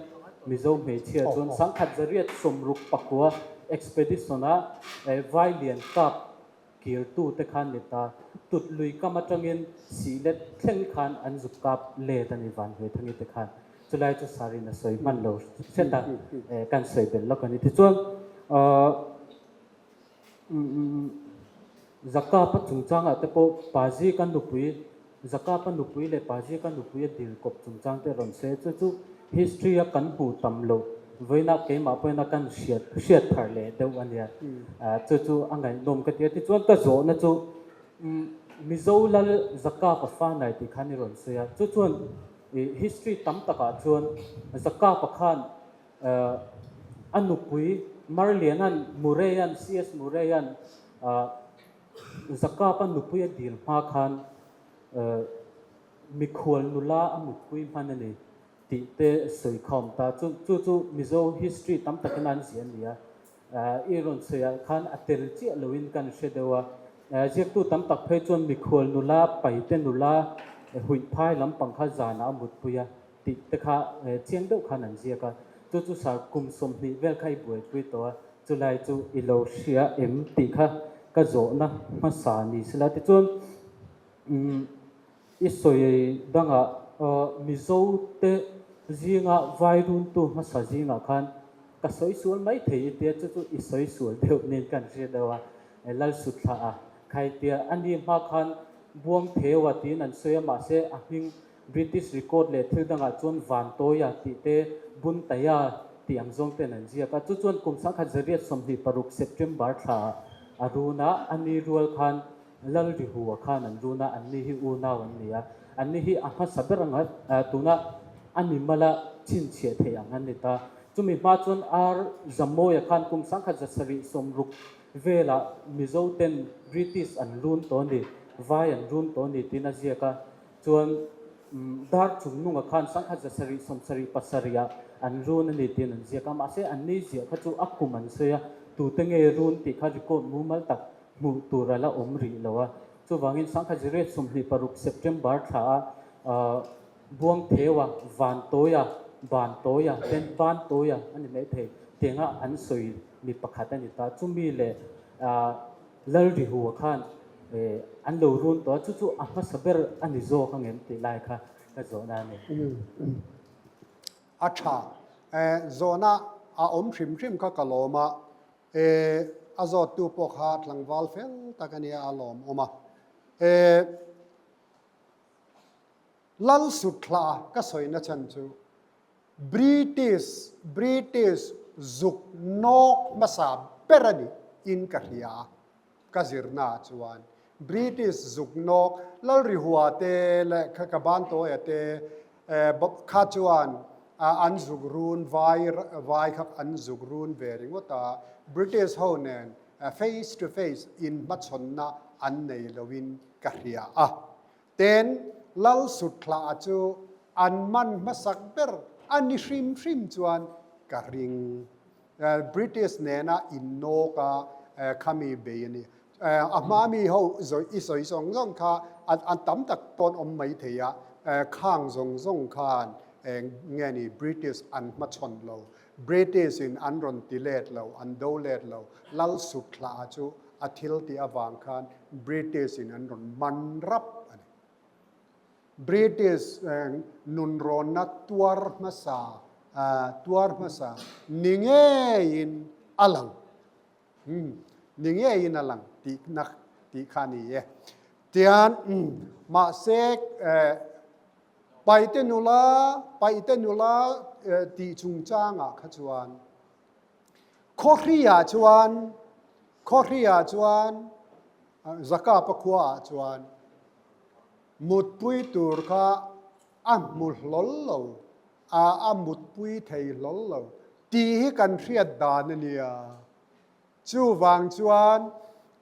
B: Mizo hmeichhia chuan sangkhat zariat 64 expedition a Vailian kap Kirtute khan ni ta, tut lui kam atangin sih let thleng khan an zuk kap let a ni Vanhuaithangi te khan. Chulai chu Sarin a sawi hman lo hret a, kan sawi belh lawk a ni. Tichuan, Zakapa chungchangah te pawh Pazika nupui, Zakapa nupui leh Pazika nupui a dil kawp chungchang te rawn sawi a, chu chu history a kan hmuh tam loh vawiinah keimah pawhin a kan hriat hriat thar leh deuh a nia. Chu chu a ngaihnawm ka ti a, tichuan ka zawhna chu Mizo lal Zakapa fanai tih khan i rawn sawi a, chu chuan history tam takah chuan Zakapa khan a nupui Marliana'n Murray-a'n CS Murray-a'n Zakapa nupui a dil hma khan mikhual nula a mutpui hman a ni tih te sawi kha awm ta. Chu chu chu Mizo history tam takin an ziah a ni a. I rawn sawiah khan a tel chiah loin kan hre deuh a. Ziaktu tam tak phei chuan mikhual nula, paite nula, huihphai lampang kha zanah a mutpui a tih te kha chiang deuh khan an ziak a. Chu chu sar kum 20 vel kha i buaipui tawh a. Chulai chu i lo hria em tih kha ka zawhna hmasa ni sela. Tichuan i sawi dangah Mizo te zinga vai runtu hmasa zingah khan ka sawi sual mai thei i tia chu chu i sawi sual deuh nen kan hria deuh a, Lalsutthla a khai tia a ni hma khan Buangtheua tiin an sawi a mahse a hming British record leh thil dangah chuan Vantawia tih te, Buntaya tih ang zawng ten an ziak a. Chu chuan kum 1926 September thla a run a, a ni rual khan Lalrihua khan an run a, anni hi unau an ni a. Anni hi a hmasa ber anga tuna a ni mala chhinchhiah theih ang an ni ta. Chumi hma chuan R. Zamawia khan kum 1760 velah Mizo ten British an run tawh a ni, Vai an run tawh a ni tiin a ziak a. Chuan dar chungnunga khan 1777 ah an run a ni tiin an ziak a, mahse an ni ziah kha chu a kum an sawi a, tute nge run tih kha record mumal tak hmuh tur a la awm rih lo a. Chuvangin 1926 September thla ah Buangtheua, Vantawia, Bantawia, then Bantawia a ni maithei, tianga an sawi mi pakhat a ni ta. Chumi leh Lalrihua khan an lo run tawh a, chu chu a hmasa ber a ni zawk ang em tih lai kha ka zawhna a ni.
A: A tha. Zawhna a awm hrim hrim kha ka lawm a, a zawttu pawh kha tlangval fel tak a nia a lawmawm a. Lalsutthla ka sawina chhan chu British British zuk nawk hmasa ber a ni in ka hria a, ka zirna ah chuan British zuk nawk Lalrihua te leh kha ka Bantawia te kha chuan an zuk run vai vai kha an zuk run ve ringawt a, British ho nen face to face in hmachhawnna an nei lo in ka hria a. Ten Lal Sutthla chu an man hmasak ber a ni hrim hrim chuan ka ring. British nena innawk a khami bei a ni. A hma mi ho i sawi zawng zawng kha an tam tak pawn awm mai thei a, khang zawng zawng khan nge ni British an hmachhawn lo. British in an rawn ti let lo, an do let lo. Lal Sutthla chu a thil tih avang khan British in an rawn man rap a ni. British nunrawnna tuar hmasa tuar hmasa ni ngeiin a lang ni ngeiin a lang tih na tih kha a ni e. Tian mahse Paite nula Paite nula tih chungchangah kha chuan. Khawhri-ah chuan, Khawhri-ah chuan, Zakapa khuaah chuan mutpui tur kha a hmu hlawl lo, a a mutpui thei hlawl lo tih hi kan hriat dan a nia. Chuvang chuan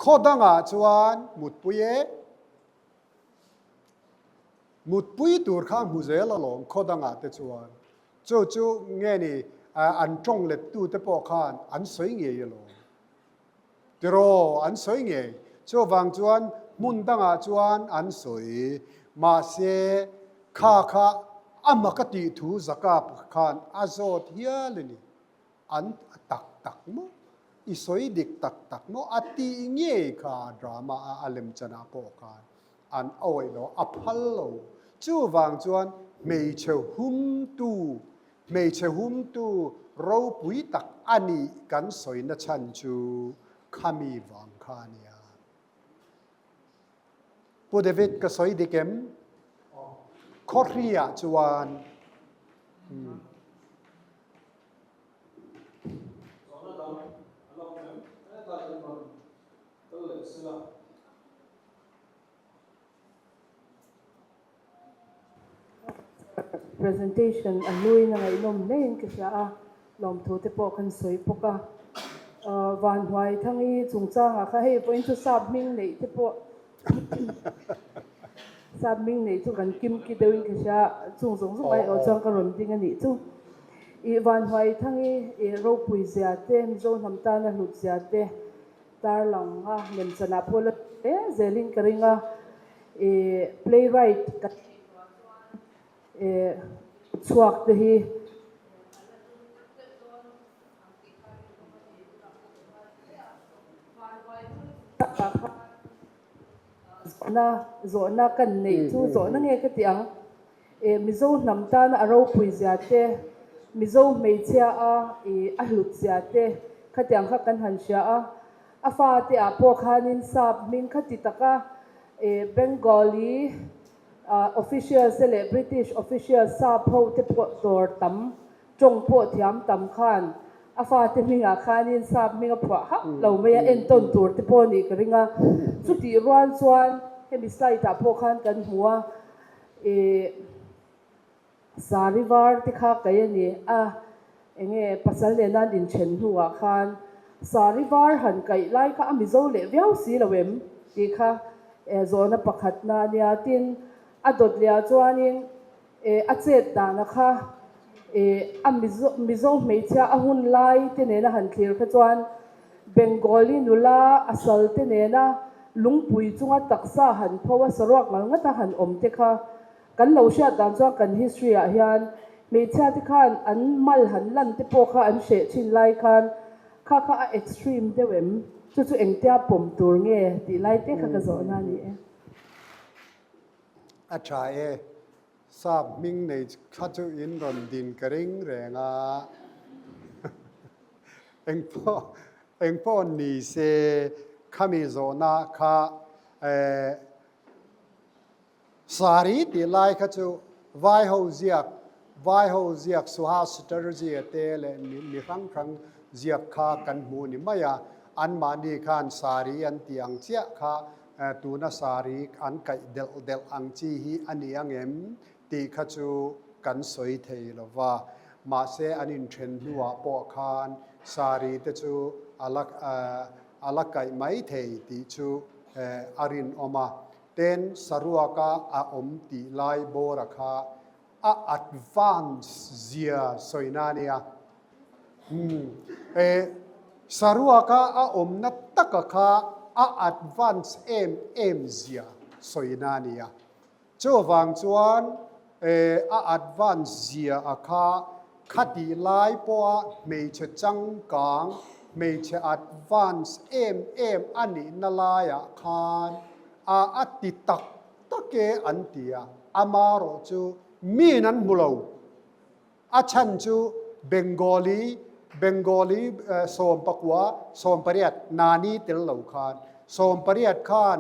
A: khaw dangah chuan mutpui e, mutpui tur kha hmu zel alawm khaw dangah te chuan. Chu chu nge ni an tawng lettute pawh khan an sawi ngei alawm. Tiraw an sawi ngei. Chuvang chuan hmun dangah chuan an sawi. Mahse kha kha ama ka tih thu Zakap khan a zawt hial a ni. An tak tak maw? I sawi dik tak tak maw? A tih ngei kha drama a a lemchanah pawh khan an awih lo, a phal lo. Chuvang chuan hmeichhe humtu, hmeichhe humtu ropui tak a nih kan sawina chhan chu khami vang kha a nia. Pu David ka sawi dik em? Khawhri-ah chuan.
C: Zawhna dang a la awm em? Hetlai hian rawn kal leh sela.
D: Presentation a hluin a ngaihnawm hlein ka hria a, lawmthu te pawh kan sawi bawk a. Vanhuai Thangi chungchangah kha hei vawiin chu sap hming neih te pawh sap hming neih chu kan kim ki deuhin ka hria a, chung zawng zawng aiawh chuan ka rawn ding a nih chu. Ih Vanhuai Thangi ih ropui zia te, Mizo hnam tana hlut zia te, Tarlang a lemchanah pawh la hle zelin ka ring a, ih playwright ka tih tuah chuan ih chhuak te hi zawhna zawhna kan neih chu zawhna nge ka tih ang ih Mizo hnam tana a ropui zia te Mizo hmeichhia a ih a hlut zia te khatiang kha kan han hria a a fate ah pawh khanin sap hming khati taka ih Bengali officials te leh British officials sap ho te pawh dawr tam Tawng pawh thiam tam khan a fate hmingah khanin sap hming a phuah hauh lo mai a, entawn tur te pawh nih ka ring a. Chutih rual chuan hemi slide ah pawh khan kan hmu a, ih sari var te kha kai a ni a, enge pasal nena an inthen hnuah khan sari var han kaih lai kha a mizo leh viau si lo em tih kha zawhna pakhatna a nia. Tin, a dawt leh ah chuanin E a chet dana kha e a Mizo Mizo hmeichhia a hun lai te nena han thlir kha chuan Bengali nula a sal te nena lungpui chunga taksa han pho a saruak ngal ngata han awm te kha kan lo hriat dan chuan kan history ah hian hmeichhia te khan an mal han lan te pawh kha an hreh thin lai khan kha kha a extreme deuh em chu chu engtia pawm tur nge tih lai te kha ka zawhna a ni e.
A: A tha e, sap hming nei kha chu in rawn din ka ring reng a. Engpawh engpawh ni se khami zawhna kha eh sari tih lai kha chu vai ho ziak vai ho ziak Suhas Chatterjee a te leh mi hrang hrang ziak kha kan hmu ni mai a, anmahni khan sari an tih ang chiah kha Tuna sari an kaih delh delh ang chi hi a ni ang em tih kha chu kan sawi thei lo va. Mahse an inthen hnuah pawh khan sari te chu a la a la kaih mai thei tih chu a rinawm a. Ten saruaka a awm tih lai bawra kha a advance zia sawina a nia. Umm e saruaka a awmna taka kha a advance em em zia sawina a nia. Chuvang chuan e a advance zia a kha khatih lai pawha hmeichhe changkang, hmeichhe advance em em a nihna laiah khan a a ti tak tak e an ti a, amarawh chu miin an hmu lo. A chhan chu Bengali, Bengali sawmpakua, sawmpariat, Nani tel lo khan, sawmpariat khan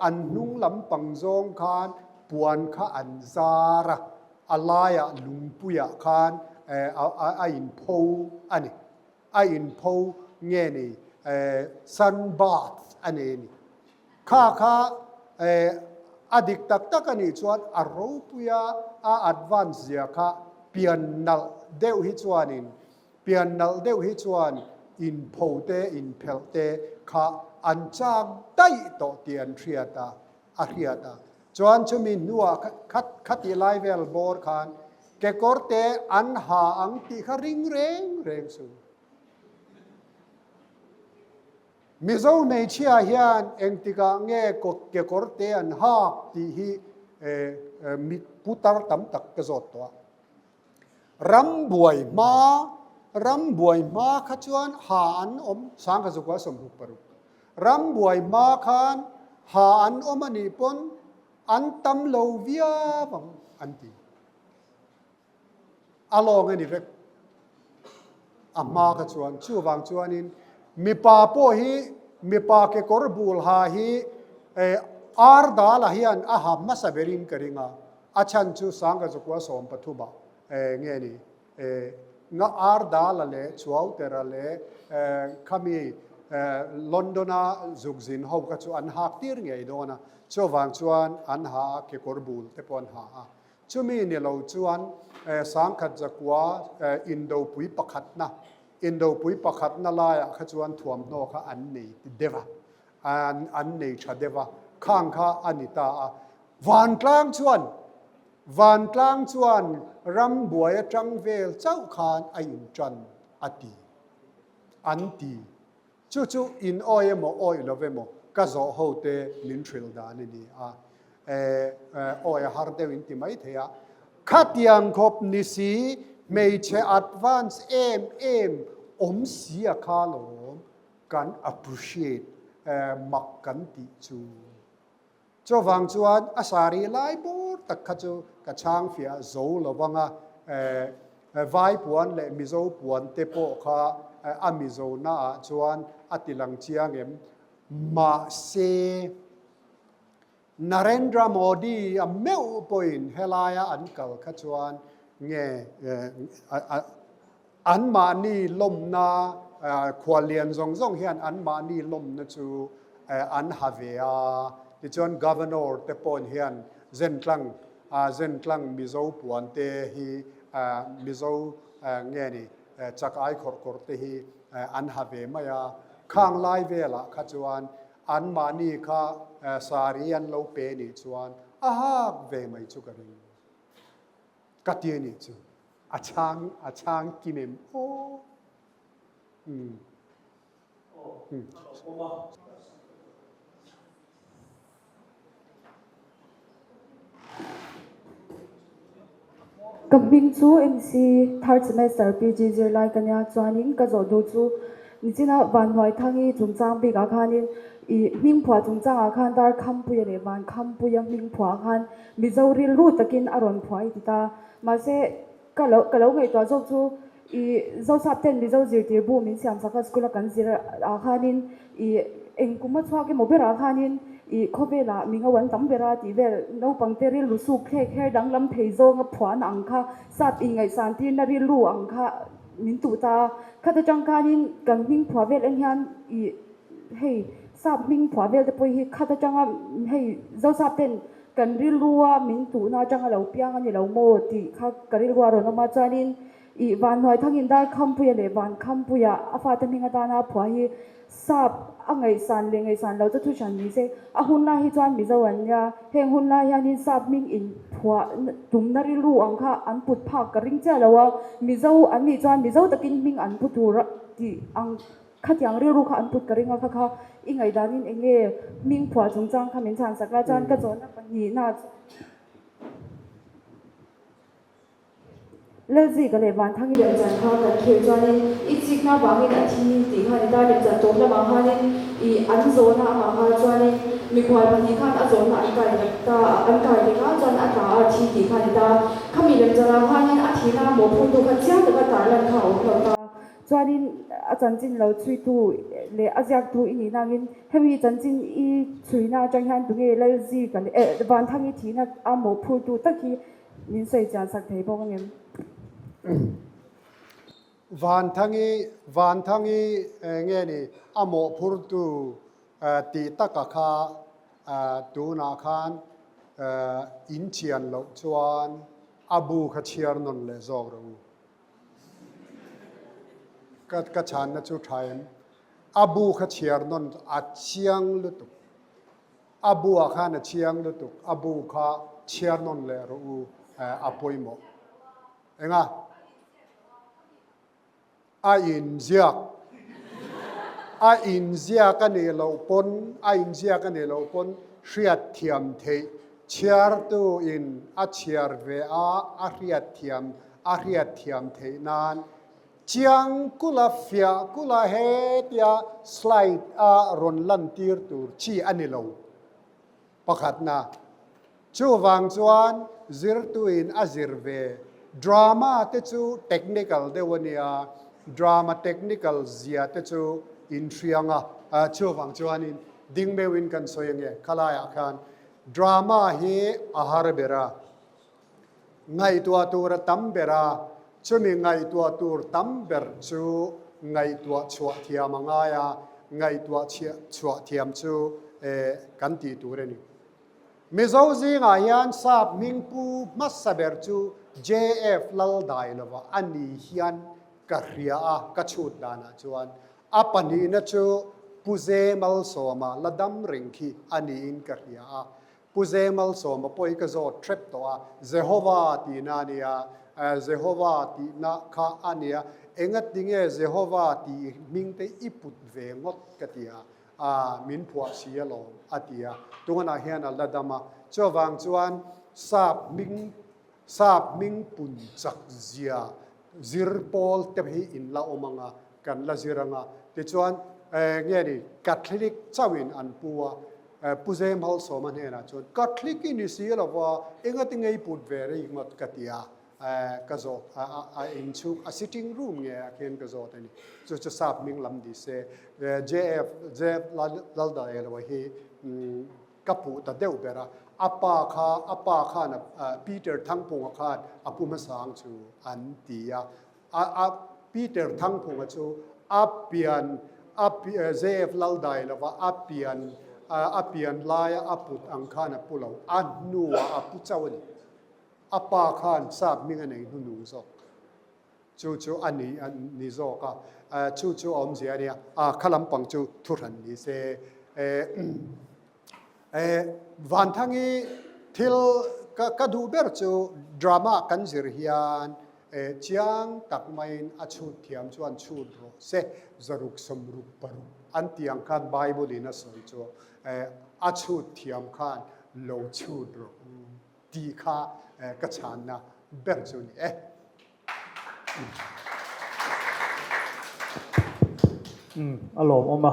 A: an hnung lampang zawng khan puan kha an zar a, a laiah lungpuiah khan a inpho a ni. A inpho. nge ni sun bath a nei a ni. Kha kha a dik tak tak a nih chuan a ropuia a advance zia kha pian nalh deuh hi chuanin pian nalh deuh hi chuan inpho te inphelh te kha an chak daih tawh tih an hriat a, a hriat a. Chuan chumi hnuah khat khati lai vel bawr khan kekawr te an ha ang tih kha ring reng reng su. Mizo hmeichhia hian engtikah nge kekawr te an hak tih hi mi putar tam tak ka zawt tawh a. Ram buai hma, ram buai hma kha chuan ha an awm, sangkhat zukua 26. Ram buai hma khan ha an awm a nih pawn an tam lo viau ang an ti. A lawng a ni vek. A hma kha chuan chuvang chuanin mipa pawh hi mipa kekawr bul ha hi ar dala hian a ha hmasa berin ka ring a, a chhan chu sangha zakua sawmpathumah nge ni nga ar dala leh chuautera leh khami London-a zukzin ho kha chu an hak tir ngei dawn a, chuvang chuan an ha a kekawr bul te pawh an ha a. Chumi ni lo chuan sangkhat zakua indopui pakhatna, indopui pakhatna laiah kha chuan thuamhnaw kha an nei deuh a, an nei tha deuh a, khang kha a ni ta a. Vantlang chuan, vantlang chuan ram buai atang vel chauh khan a intan a ti, an ti. Chu chu in awi emaw awi lo emaw ka zawh ho te min hrilh dan a ni a, awi a har deuh in ti mai thei a. Khatiang khawp ni si hmeichhe advance em em awm si a kha lawm kan appreciate mak kan tih chu. Chuvang chuan a sari lai bur tak kha chu ka chhang fiah zo lo vang a, Vai puan leh Mizo puan te pawh kha a Mizo naah chuan a ti lang chiang em? Mahse, Narendra Modi a meuh pawhin helaia an kal kha chuan nge Anmahni lawmna, khuallian zawng zawng hian anmahni lawmna chu an ha ve a. Tichuan Governor te paw'n hian Zentlang, Zentlang Mizo puan te hi Mizo nge ni chak ai khawrh kawrh te hi an ha ve mai a. Khang lai velah kha chuan anmahni kha sari an lo pe nih chuan a hak ve mai chu ka ring. Ka ti a nih chu. A chhang a chhang kim em aw. Umm.
E: Ka hming chu MC third semester PG zirlai ka nia chuanin ka zawh duh chu nichina Vanhnuaithangi chungchang bikah khanin ih hming phuah chungchangah khan Darkhampuia leh Vankhampuia hming phuah khan Mizo rilru takin a rawn phuah i ti ta. Mahse, ka lo ka lo ngaihtuah zawk chu i Zosap ten Mizo zirtir bu min siam sak a school a kan zir ah khanin i eng kum a chhuak emaw berah khanin i khawvelah mi ngo an tam ber a tih vel naupang te rilru suk thlek her danglam thei zawnga phuahna ang kha sap inngaihsan tirna rilru ang kha min tuh ta a. Khat atang khanin kan hming phuah vel en hian i hei sap hming phuah vel te pawh hi khat atanga hei Zosap ten Kan rilrua min tuhna atanga lo piang a ni lo maw tih kha ka rilrua rawn awm a, chuanin ih Vanhnuaithangin Darkhampuia leh Vankhampuia a fate hming atana a phuah hi sap a ngaihsan leh ngaihsan lo chu thu hran ni se, a hun lai hi chuan Mizo an nia, heng hun lai hianin sap hming inphuah tumna rilru ang kha an put phak ka ring chiah lo a, Mizo an nih chuan Mizo takin hming an pu tur tih ang. Khatiang rilru kha an put ka ring a, kha kha i ngaihdanin eng nge hming phuah chungchang kha min chhan sak la chuan ka zawhna pahnihna chu Lalzika leh Vanthangi lemchan kha kan khel chuanin i chikna vangin a thi tih kha a ni ta, lemchan tawp lamah khanin i an zawhna amah kha chuanin mikhual pahnih khan a zawhna an kai dak ta an kai dik a chuan a tla a thi tih kha a ni ta, khami lemchanah khanin a thihna mawhphurtu kha chiang taka tarlan kha a awm lo ta. Chuanin a chanchin lo chhuitu leh a ziaktu i nih nangin hemi chanchin i chhuina atang hian tunge Lalzika leh eh Vanthangi thihna a mawhphurtu tak hi min sawi chian sak thei bawk ang em?
A: Vanthangi Vanthangi nge ni a mawhphurtu tih taka kha tunah khan in chian loh chuan a bu kha chhiar nawn leh zawk rawh u. Ka ka chhanna chu tha em? A bu kha chhiar nawn a chiang lutuk. A bu ah khan a chiang lutuk. A bu kha chhiar nawn leh rawh u a pawimawh. Enga? A inziak. A inziak a nih loh pawn, a inziak a nih loh pawn hriatthiam theih. Chhiartu in a chhiar ve a, a hriatthiam, a hriatthiam theih nan chiang kula fiah kula hetia slide a rawn lantir tur chi a ni lo. Pakhatna, chuvang chuan zirtuin a zir ve. Drama te chu technical deuh a nia, drama technical zia te chu inhriang a, chuvang chuanin ding meuhin kan sawi ange khalaiah khan drama hi a har ber a, ngaihtuah tur a tam ber a, chumi ngaihtuah tur tam ber chu ngaihtuah chhuah thiam a ngai a, ngaihtuah chhuah thiam chu kan tih tur a ni. Mizo zingah hian sap hming pu hmasa ber chu JF Laldailova a ni hian ka hria a, ka chhut danah chuan a pahnihna chu Pu Zemalsawma la dam reng khi a niin ka hria a, Pu Zemalsawma pawh hi ka zawt hrep tawh a, Jehovah tihna a nia, Jehovah tihna kha a nia, engatinge Jehovah tih hming te i put ve ngawt ka ti a, min phuah si alawm a ti a, tunganah hian a la dam a, chuvang chuan sap hming sap hming pun chak zia zir pawl te hi in la awm ang a, kan la zir ang a, tichuan nge ni Catholic chauhin an pu a, Pu Zem Halsawma hnenah chuan Catholic i ni si lo va, engati ngei put ve rei ngawt ka ti a, ka zawt a inchhung a sitting room nge ah khian ka zawt a ni. Chu chu sap hming lam ni se JF JF Laldaeloa hi ka puh ta deuh ber a, a pa kha a pa khan Peter Thangphunga khan a pu hmasa ang chu an ti a, A a Peter Thangphunga chu a pian a JF Laldailova a pian a pian laia a put ang khan a pu lo, a hnuah a pu chauh a ni. A pa khan sap hming a nei hnunung zawk. Chu chu a ni a ni zawk a, chu chu a awmzia a nia. A kha lampang chu thuhran ni se. Vanthangi thil ka ka duh ber chu drama kan zir hian chiang tak maiin a chhut thiam chuan chhut rawh se, zaruk sawmruk paruk an tih ang khan Bible in a sawi chu a chhut thiam khan lo chhut rawh u tih kha ka chhanna ber chu ni e.
C: Umm a lawmawm a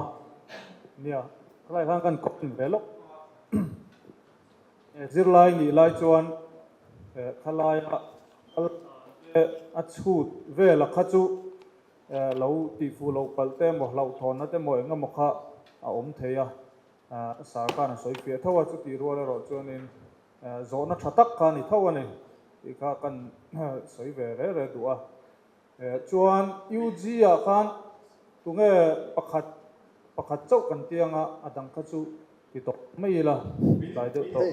C: nia khalai khan kan comment ve lawk a zirlai nih lai chuan khalaia kal te a chhut vel a kha chu lo tihfuh loh palh te emaw hlauhthawnna te emaw eng emaw kha a awm thei a sar khan a sawi fiah tho a chutih rual erawh chuanin Zawhna tha tak kha a ni tho a ni tih kha kan sawi ve re re duh a. Chuan UG ah khan tunge pakhat pakhat chauh kan ti anga a dang kha chu ti tawp mai ila tlai deuh tawh.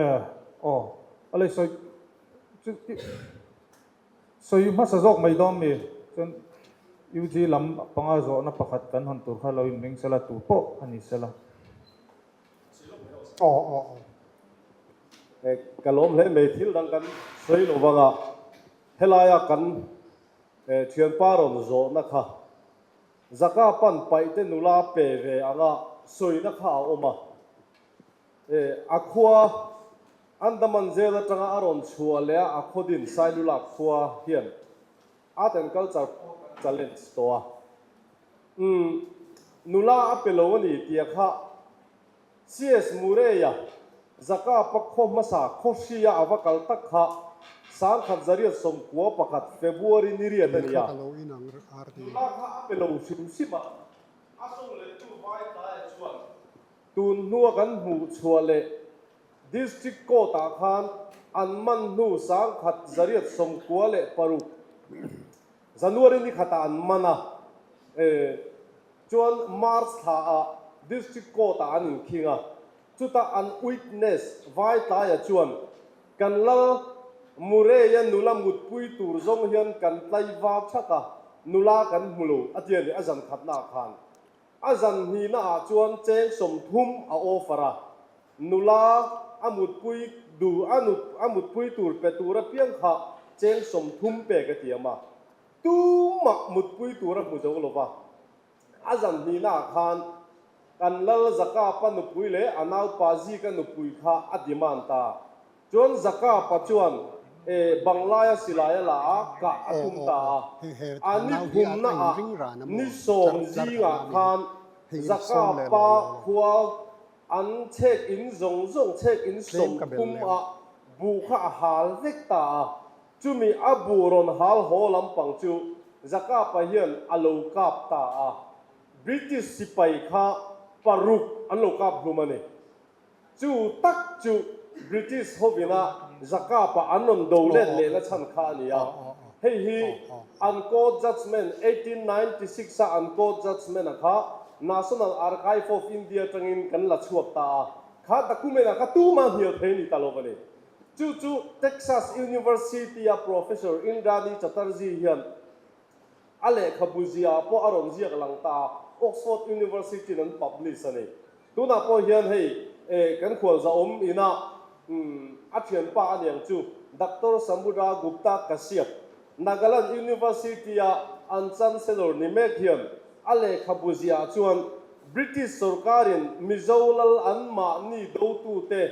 C: E aw a lei sawi chu Sawi hmasa zawk mai dawn mi? Chuan UG lam panga zawhna pakhat kan hawn tur kha lo inmeng sela tu pawh a ni sela.
A: Aw aw aw.
F: Ka lawm hle mai, thil dang kan sawi lo vang a, helaia kan thianpa rawn zawhna kha Zaka pan paihte nula pe ve anga sawina kha a awm a. A khua Andaman Jail atanga a rawn chhuah leh a a khaw din Sailulak khua hian Art and Culture pawh kan challenge tawh a. Umm, nula a pe lo a ni tia kha CS Murray-a Zakapa khaw hmasa Khawhria a va kal tak kha 1991 February ni riat a ni a. Nula kha a pe lo hrim hrim a, a sawng lettu vai tlaiah chuan Tun hnua kan hmuh chhuah leh District Court ah khan an man hnu 1996 January ni khatah an man a, chuan March thla ah District Court ah an inkhing a, chutah an witness Vaitlaia chuan kan lal Murray-a nula mutpui tur zawng hian kan tlaivar thak a, nula kan hmu lo a ti a ni a zan khatna ah khan. A zan hnihna ah chuan cheng 30 a offer a, nula a mutpui duh a nut a mutpui tur pe tur apiang kha cheng 30 pek a tiam a, tumah mutpui tur a hmu zo lo va. A zan hnihna ah khan kan Lal Zakapa nupui leh a naupa Zika nupui kha a demand ta. Chuan Zakapa chuan e Banglaia silai a la a, kah a tum ta a. A ni phumna ah ni sawm zingah khan Zakapa khua an chhek in zawng zawng chhek in 30 ah buh kha a hal vek ta a. Chumi a buh rawn hal haw lampang chu Zakapa hian a lo kap ta a. British sipai kha paruk an lo kap hlum a ni. Chu tak chu British hovina Zakapa an rawn do let lehna chhan kha a ni a. Hei hi an court judgement 1896 a an court judgement a kha National Archive of India atangin kan la chhuak ta a. Kha document ah kha tumah hnial thei a ni ta lo a ni. Chu chu Texas University a Professor Indrani Chatterjee hian A lehkhabu ziah pawh a rawn ziak lang ta a, Oxford University-in an publish a ni. Tunah pawh hian hei kan khualzahawm inah a thianpa a niang chu Doctor Samudra Gupta Kashyap, Nagaland University-a an Chancellor ni mek hian a lehkhabu ziah chuan British sorkarin Mizo lal anmahni dotute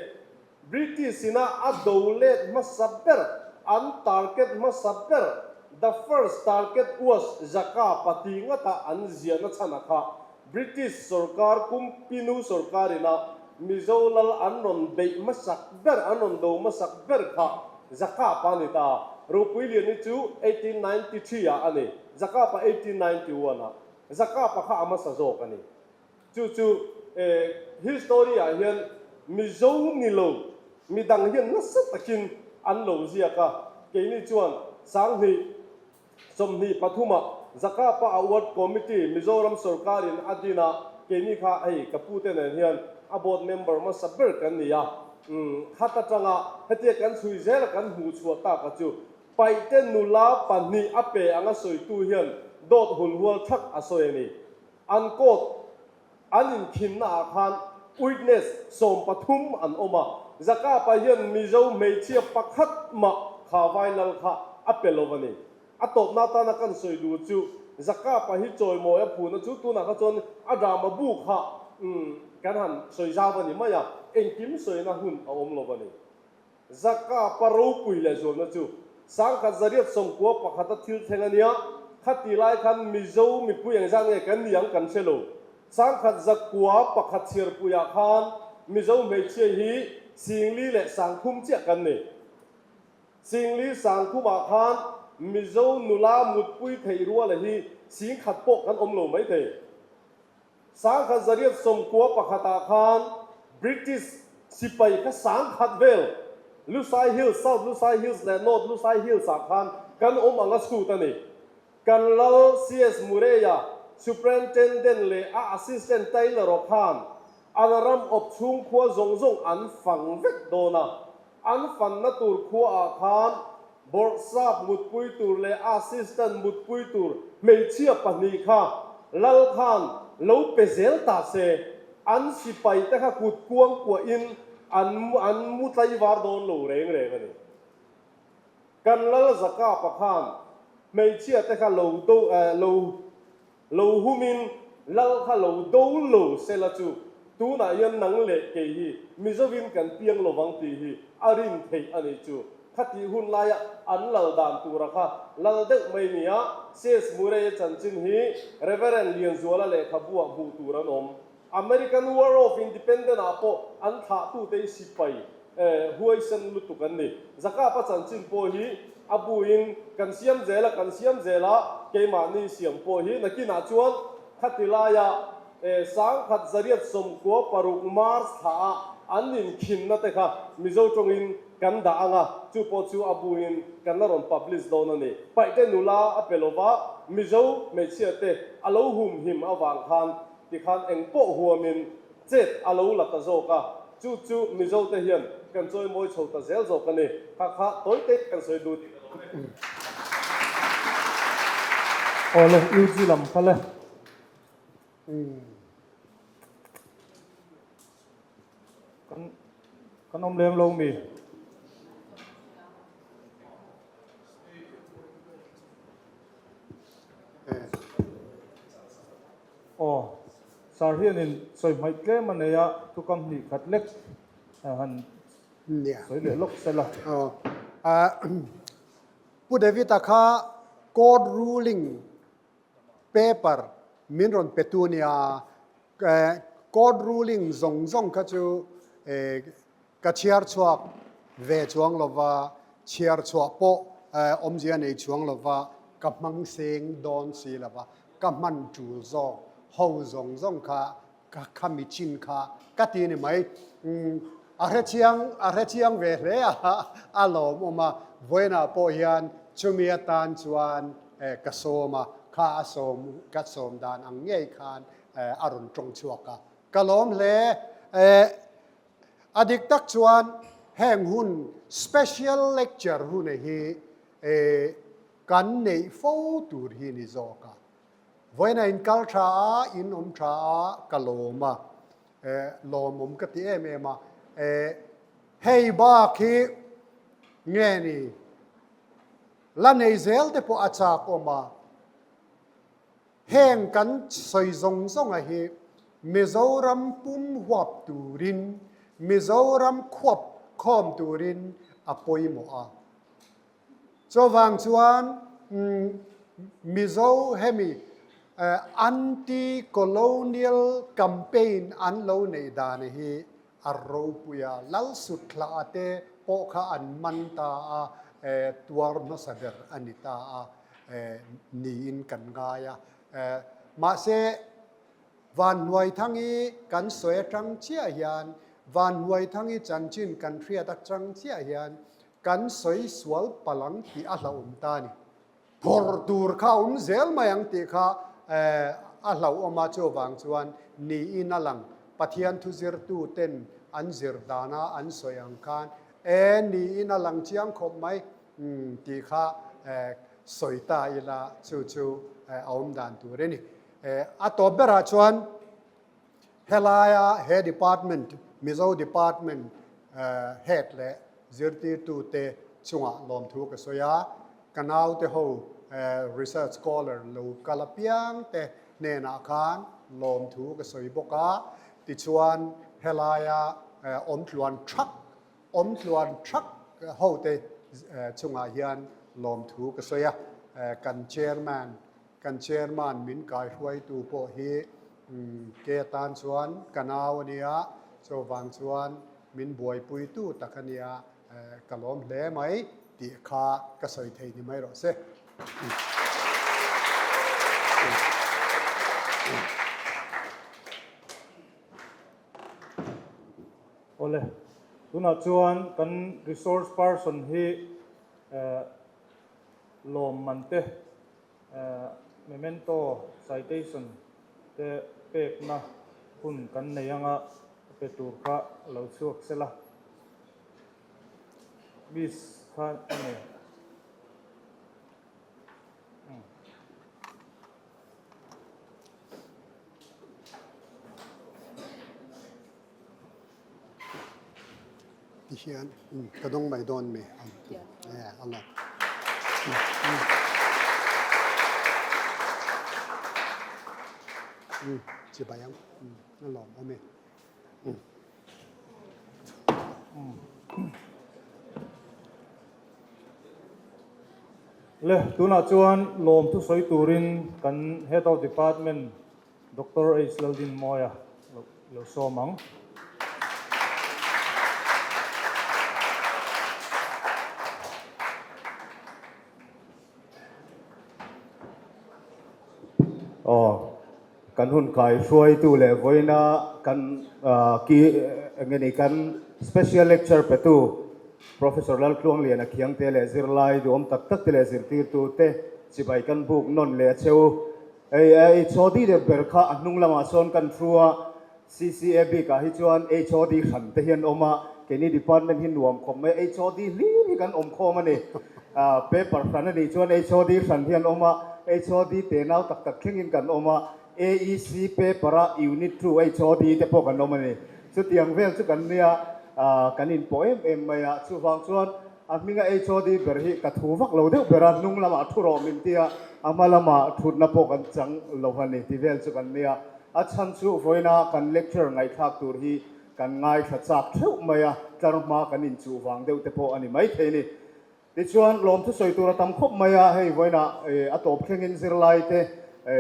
F: British ina a do let hmasa ber, an target hmasa ber, the first target was Jaka pati ngata an ziahna chhan a kha. British sorkar Kumpinu sorkar ina Mizo lal an rawn beih hmasak ber, an rawn do hmasak ber kha Jaka pa ni ta. Ropui Liani chu 1893 ah a ni, Jaka pa 1891 ah. Jaka pa kha a hmasa zawk a ni. Chu chu history ah hian Mizo ni lo midang hian nasa takin an lo ziak a, keini chuan 2023 ah Zakapa Award Committee Mizoram sorkarin a din a, keini kha hei ka pute nen hian a board member hmasa ber kan ni a, khat atanga hetia kan chhui zel a kan hmuh chhuah tak a chu Paihte nula pahnih a pe anga sawitu hian dawt hulhual thak a sawi a ni. An court an inkhinna ah khan witness 13 an awm a, Zakapa hian Mizo hmeichhia pakhat mah kha vai lal kha a pe lo a ni. A tawpna atana kan sawi duh chu Zakapa hi chawimawi a phuna chu tunah kha chuan a drama bu kha kan han sawi zau a ni mai a, engkim sawina hun a awm lo a ni. Zakapa ropui leh zualna chu 1991 a thil thleng a nia, khati lai khan Mizo mipui engzat nge kan ni ang kan hre lo. 1901 chhiarpuiah khan Mizo hmeichhia hi 4000 leh 3000 chiah kan ni. 4000 3000 ah khan Mizo nula mutpui theih ruala hi 10,000 pawh kan awm lo maithei. 1991 ah khan British sipai kha 10,000 vel Lushai Hills, South Lushai Hills leh North Lushai Hills ah khan kan awm ang a chhut a ni. Kan lal CS Murray-a Superintendent leh a Assistant Taylor-aw khan an ram awp chhung khua zawng zawng an fang vek dawn a. An fanna tur khua ah khan Bawrhsap mutpui tur leh assistant mutpui tur hmeichhia pahnih kha lal khan lo pe zel ta se, an sipai te kha kut kuang kuahin an an mu tlaivar dawn lo reng reng a ni. Kan lal Zakapa khan hmeichhia te kha lo do lo Lo humin lal kha lo do lo sela chu tunah hian nang leh kei hi Mizovin kan piang lovang tih hi a rin theih a nih chu. Khatih hun laia an lal dan tura kha lal deuh mai nia CS Murray-a chanchin hi Reverend Lianzuala lehkhabuah hmuh tur an awm. American War of Independence ah pawh an thlahtute hi sipai huaisen lutuk an ni. Zakapa chanchin pawh hi a buin kan siam zel a, kan siam zel a, keimahni siam pawh hi nakinah chuan khati laia 1996 March thla ah. an inkhinna te kha Mizo tawngin kan dah ang a, chu pawh chu a buin kan la rawn publish dawn a ni. Paihte nula a pe lova, Mizo hmeichhia te a lo humhim avang khan tikhan eng pawh huamin chet a lo la ta zawk a, chu chu Mizo te hian kan chawimawi chho ta zel zawk a ni. Kha kha tawi te kan sawi duh tih ka lo hre.
C: Awle, UG lam kha le. Kan kan awm lem lo mi? Aw, sir hianin sawi hmaih tlem a nei a, thukam hnih khat lek han sawi leh lawk se la.
A: Aw, Pu David-a kha court ruling Paper min rawn pe tu nia, court ruling zawng zawng kha chu ka chhiar chhuak ve chuang lova, chhiar chhuah pawh awmzia nei chuang lova ka hmang seng dawn si lova, ka hman tul zawk ho zawng zawng kha Ka kha mi chin kha ka ti ni mai. A hre chiang, a hre chiang ve hle a, a lawmawm a. Vawiinah pawh hian chumi atan chuan ka sawm a, kha a sawm, ka sawm dan ang ngei khan a rawn tawng chhuak a. Ka lawm hle. A dik tak chuan heng hun special lecture hun hi kan neih fo tur hi ni zawk a. Vawiin a in kal tha a, in awm tha a, ka lawm a, eh, lawmawm ka ti em em a, eh, hei bak hi nge ni, la nei zel te pawh a chak awm a, heng kan sawi zawng zawng a hi Mizoram pum huap turin, Mizoram khuap khawm turin a pawimawh a. Chuvang chuan Mizo hemi anti-colonial campaign an lo neih dan hi a ropui a, Lalsutthla te pawh kha an man ta a, tuar hmasa ber a ni ta a niin kan ngai a. Mahse, Vanhnuaithangi kan sawi atang chiah hian, Vanhnuaithangi chanchin kan hriat atang chiah hian Kan sawi sual palh ang tih a hlauhawm ta a ni. Phawrh tur kha a awm zel mai ang tih kha a hlauhawm a, chuvang chuan niin a lang. Pathian thu zirtu ten an zir dana an sawi ang khan e niin a lang chiang khawp mai tih kha sawi ta ila chu chu a awm dan tur a ni. A tawp berah chuan Helaia he department, Mizo department head leh zirtirtute chungah lawmthu ka sawi a, ka naute ho research scholar lo kal apiang te hnenah khan lawmthu ka sawi bawk a, tichuan helaia awmtluan thak, awmtluan thak hote chungah hian lawmthu ka sawi a, kan chairman Kan chairman min kaihruaitu pawh hi ke atan chuan ka nau a nia, chuvang chuan min buaipuitu tak a nia, ka lawm hle mai tih kha ka sawi thei ni mai rawh se.
C: Awle, tunah chuan kan resource person hi lawmman te Memento citation te pekna hun kan nei anga pe tur kha lo chhuak se la. Miss kha a nei.
A: Ti hian ka dawng mai dawn mi a la. Chibai ang a lawm awm e.
C: Le, tunah chuan lawmthu sawi turin kan Head of Department Doctor H Laldinmawia lo sawm ang.
F: Aw, kan hun kai hruaitu leh vawiina kan ki.
G: Enge ni kan special lecture petu Professor Laltluangliana Khiangte leh zirlai duhawm tak tak te leh zirtirtu te chibai kan buk nawn leh a che u. Hei HOD deuh ber kha a hnung lamah sawn kan thu a, CCA bikah hi chuan HOD hran te hi an awm a, keini department hi nuam khawp mai, HOD hlir hi kan awm khawm a ni. Paper hran a nih chuan HOD hran hi an awm a, HOD tenau tak tak thlengin kan awm a, AEC paper a unit 2 HOD te pawh kan awm a ni. Chutiang vel chu kan nia, kan inpawh em em mai a, chuvang chuan a hminga HOD ber hi ka thu vak lo deuh ber a, hnung lamah thu rawh min ti a, a hma lamah thutna pawh kan chang lo a ni ti vel chu kan nia. A chhan chu vawiina kan lecture ngaihthlak tur hi kan ngaithla chak theuh mai a, tlar hma kan inchuh vang deuh te pawh a ni maithei a ni. Tichuan, lawmthu sawi tur a tam khawp mai a, hei vawiinah a tawp thlengin zirlaite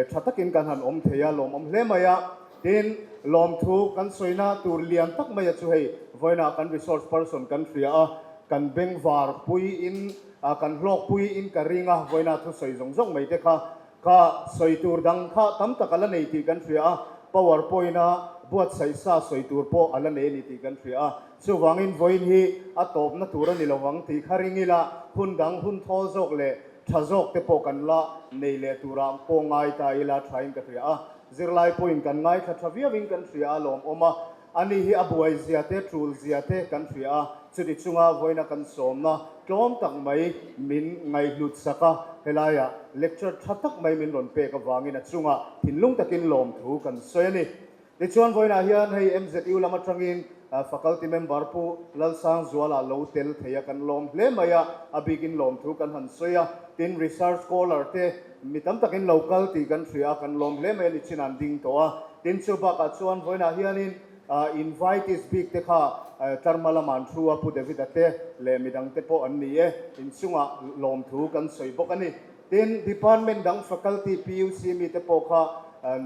G: tha takin kan han awm thei a, lawmawm hle mai a. Tin, lawmthu kan sawina tur lian tak maia chu hei vawiinah kan resource person kan hria a, kan bengvar puiin, kan hlawk puiin ka ring a, vawiina thusawi zawng zawng mai te kha Kha sawi tur dang kha tam tak a la nei tih kan hria a, power point a buatsaih sa sawi tur pawh a la nei a ni tih kan hria a. Chuvangin vawiin hi a tawpna tur a ni lo ang tih kha ring ila, hun dang hun thawl zawk leh tha zawk te pawh kan la nei leh turah pawh ngai ta ila thain ka hria a. Zirlai pawhin kan ngaithla tha viauin kan hria a lawmawm a. Ani hi a buai zia te, tul zia te kan hria a, chuti chunga vawiina kan sawmna tlawm tak mai min ngaihhlut sak a, helaiah lecture tha tak mai min rawn pek avangin a chungah thinlung takin lawmthu kan sawi a ni. Tichuan vawiinah hian hei MZU lam atangin faculty member Pu Lalsangzuala lo tel thei a, kan lawm hle mai a, a bikin lawmthu kan han sawi a, tin research scholar te mi tam takin lo kal tih kan hria a, kan lawm hle mai a ni chin an ding tawh a. Tin chu bakah chuan vawiinah hianin invitees bik te kha tlarhma lamah an thu a, Pu David-a te leh midang te pawh an ni e, inchungah lawmthu kan sawi bawk a ni. Tin, department dang faculty PUC mite pawh kha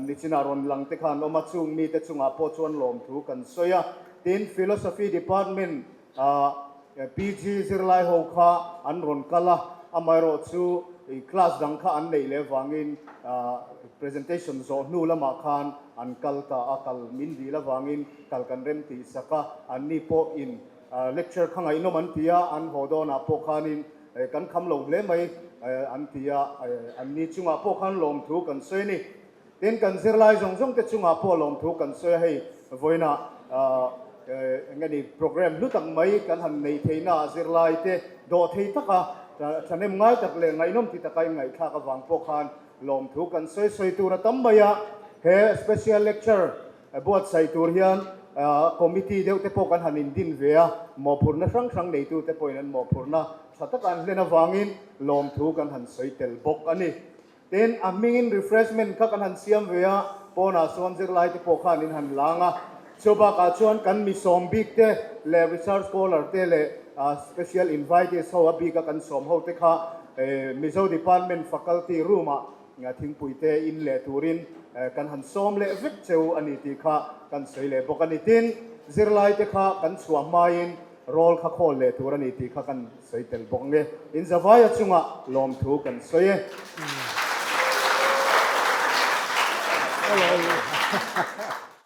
G: nichinah rawn lang te kha an awm a, chung mite chungah pawh chuan lawmthu kan sawi a. Tin, philosophy department PG zirlai ho kha an rawn kal a, amaherawh chu class dang kha an neih leh vangin presentation zawh hnu lamah khan an kal ta a, kal min dil avangin kal kan rem tih sak a, anni pawh in lecture kha ngaihnawm an ti a, an haw dawnah pawh khanin kan kham lo hle mai an ti a, anni chungah pawh khan lawmthu kan sawi a ni. Tin, kan zirlai zawng zawng te chungah pawh lawmthu kan sawi a, hei vawiinah eng nge ni program hlu tak mai kan han neih theihna ah zirlai te dawh thei taka thahnem ngai tak leh ngaihnawm ti taka inngaihthlak avang pawh khan lawmthu kan sawi sawi tur a tam mai a, he special lecture buatsaih tur hian committee deuh te pawh kan han indin ve a, mawhphurhna hrang hrang neitu te pawhin an mawhphurhna tha taka an hlen avangin lawmthu kan han sawi tel bawk a ni. Tin, a hmingin refreshment kha kan han siam ve a, pawnah sawn zirlai te pawh khan in han lang a. Chu bakah chuan kan mi sawm bik te leh research scholar te leh special invitees ho a bika kan sawm ho te kha Mizo Department faculty room ah thingpui te in leh turin kan han sawm leh vek cheu a ni tih kha kan sawi leh bawk a ni. Tin, zirlai te kha kan chhuah hmain Rawl kha khawl leh tur a ni tih kha kan sawi tel bawk nge. In Zavaia chungah lawmthu kan sawi e.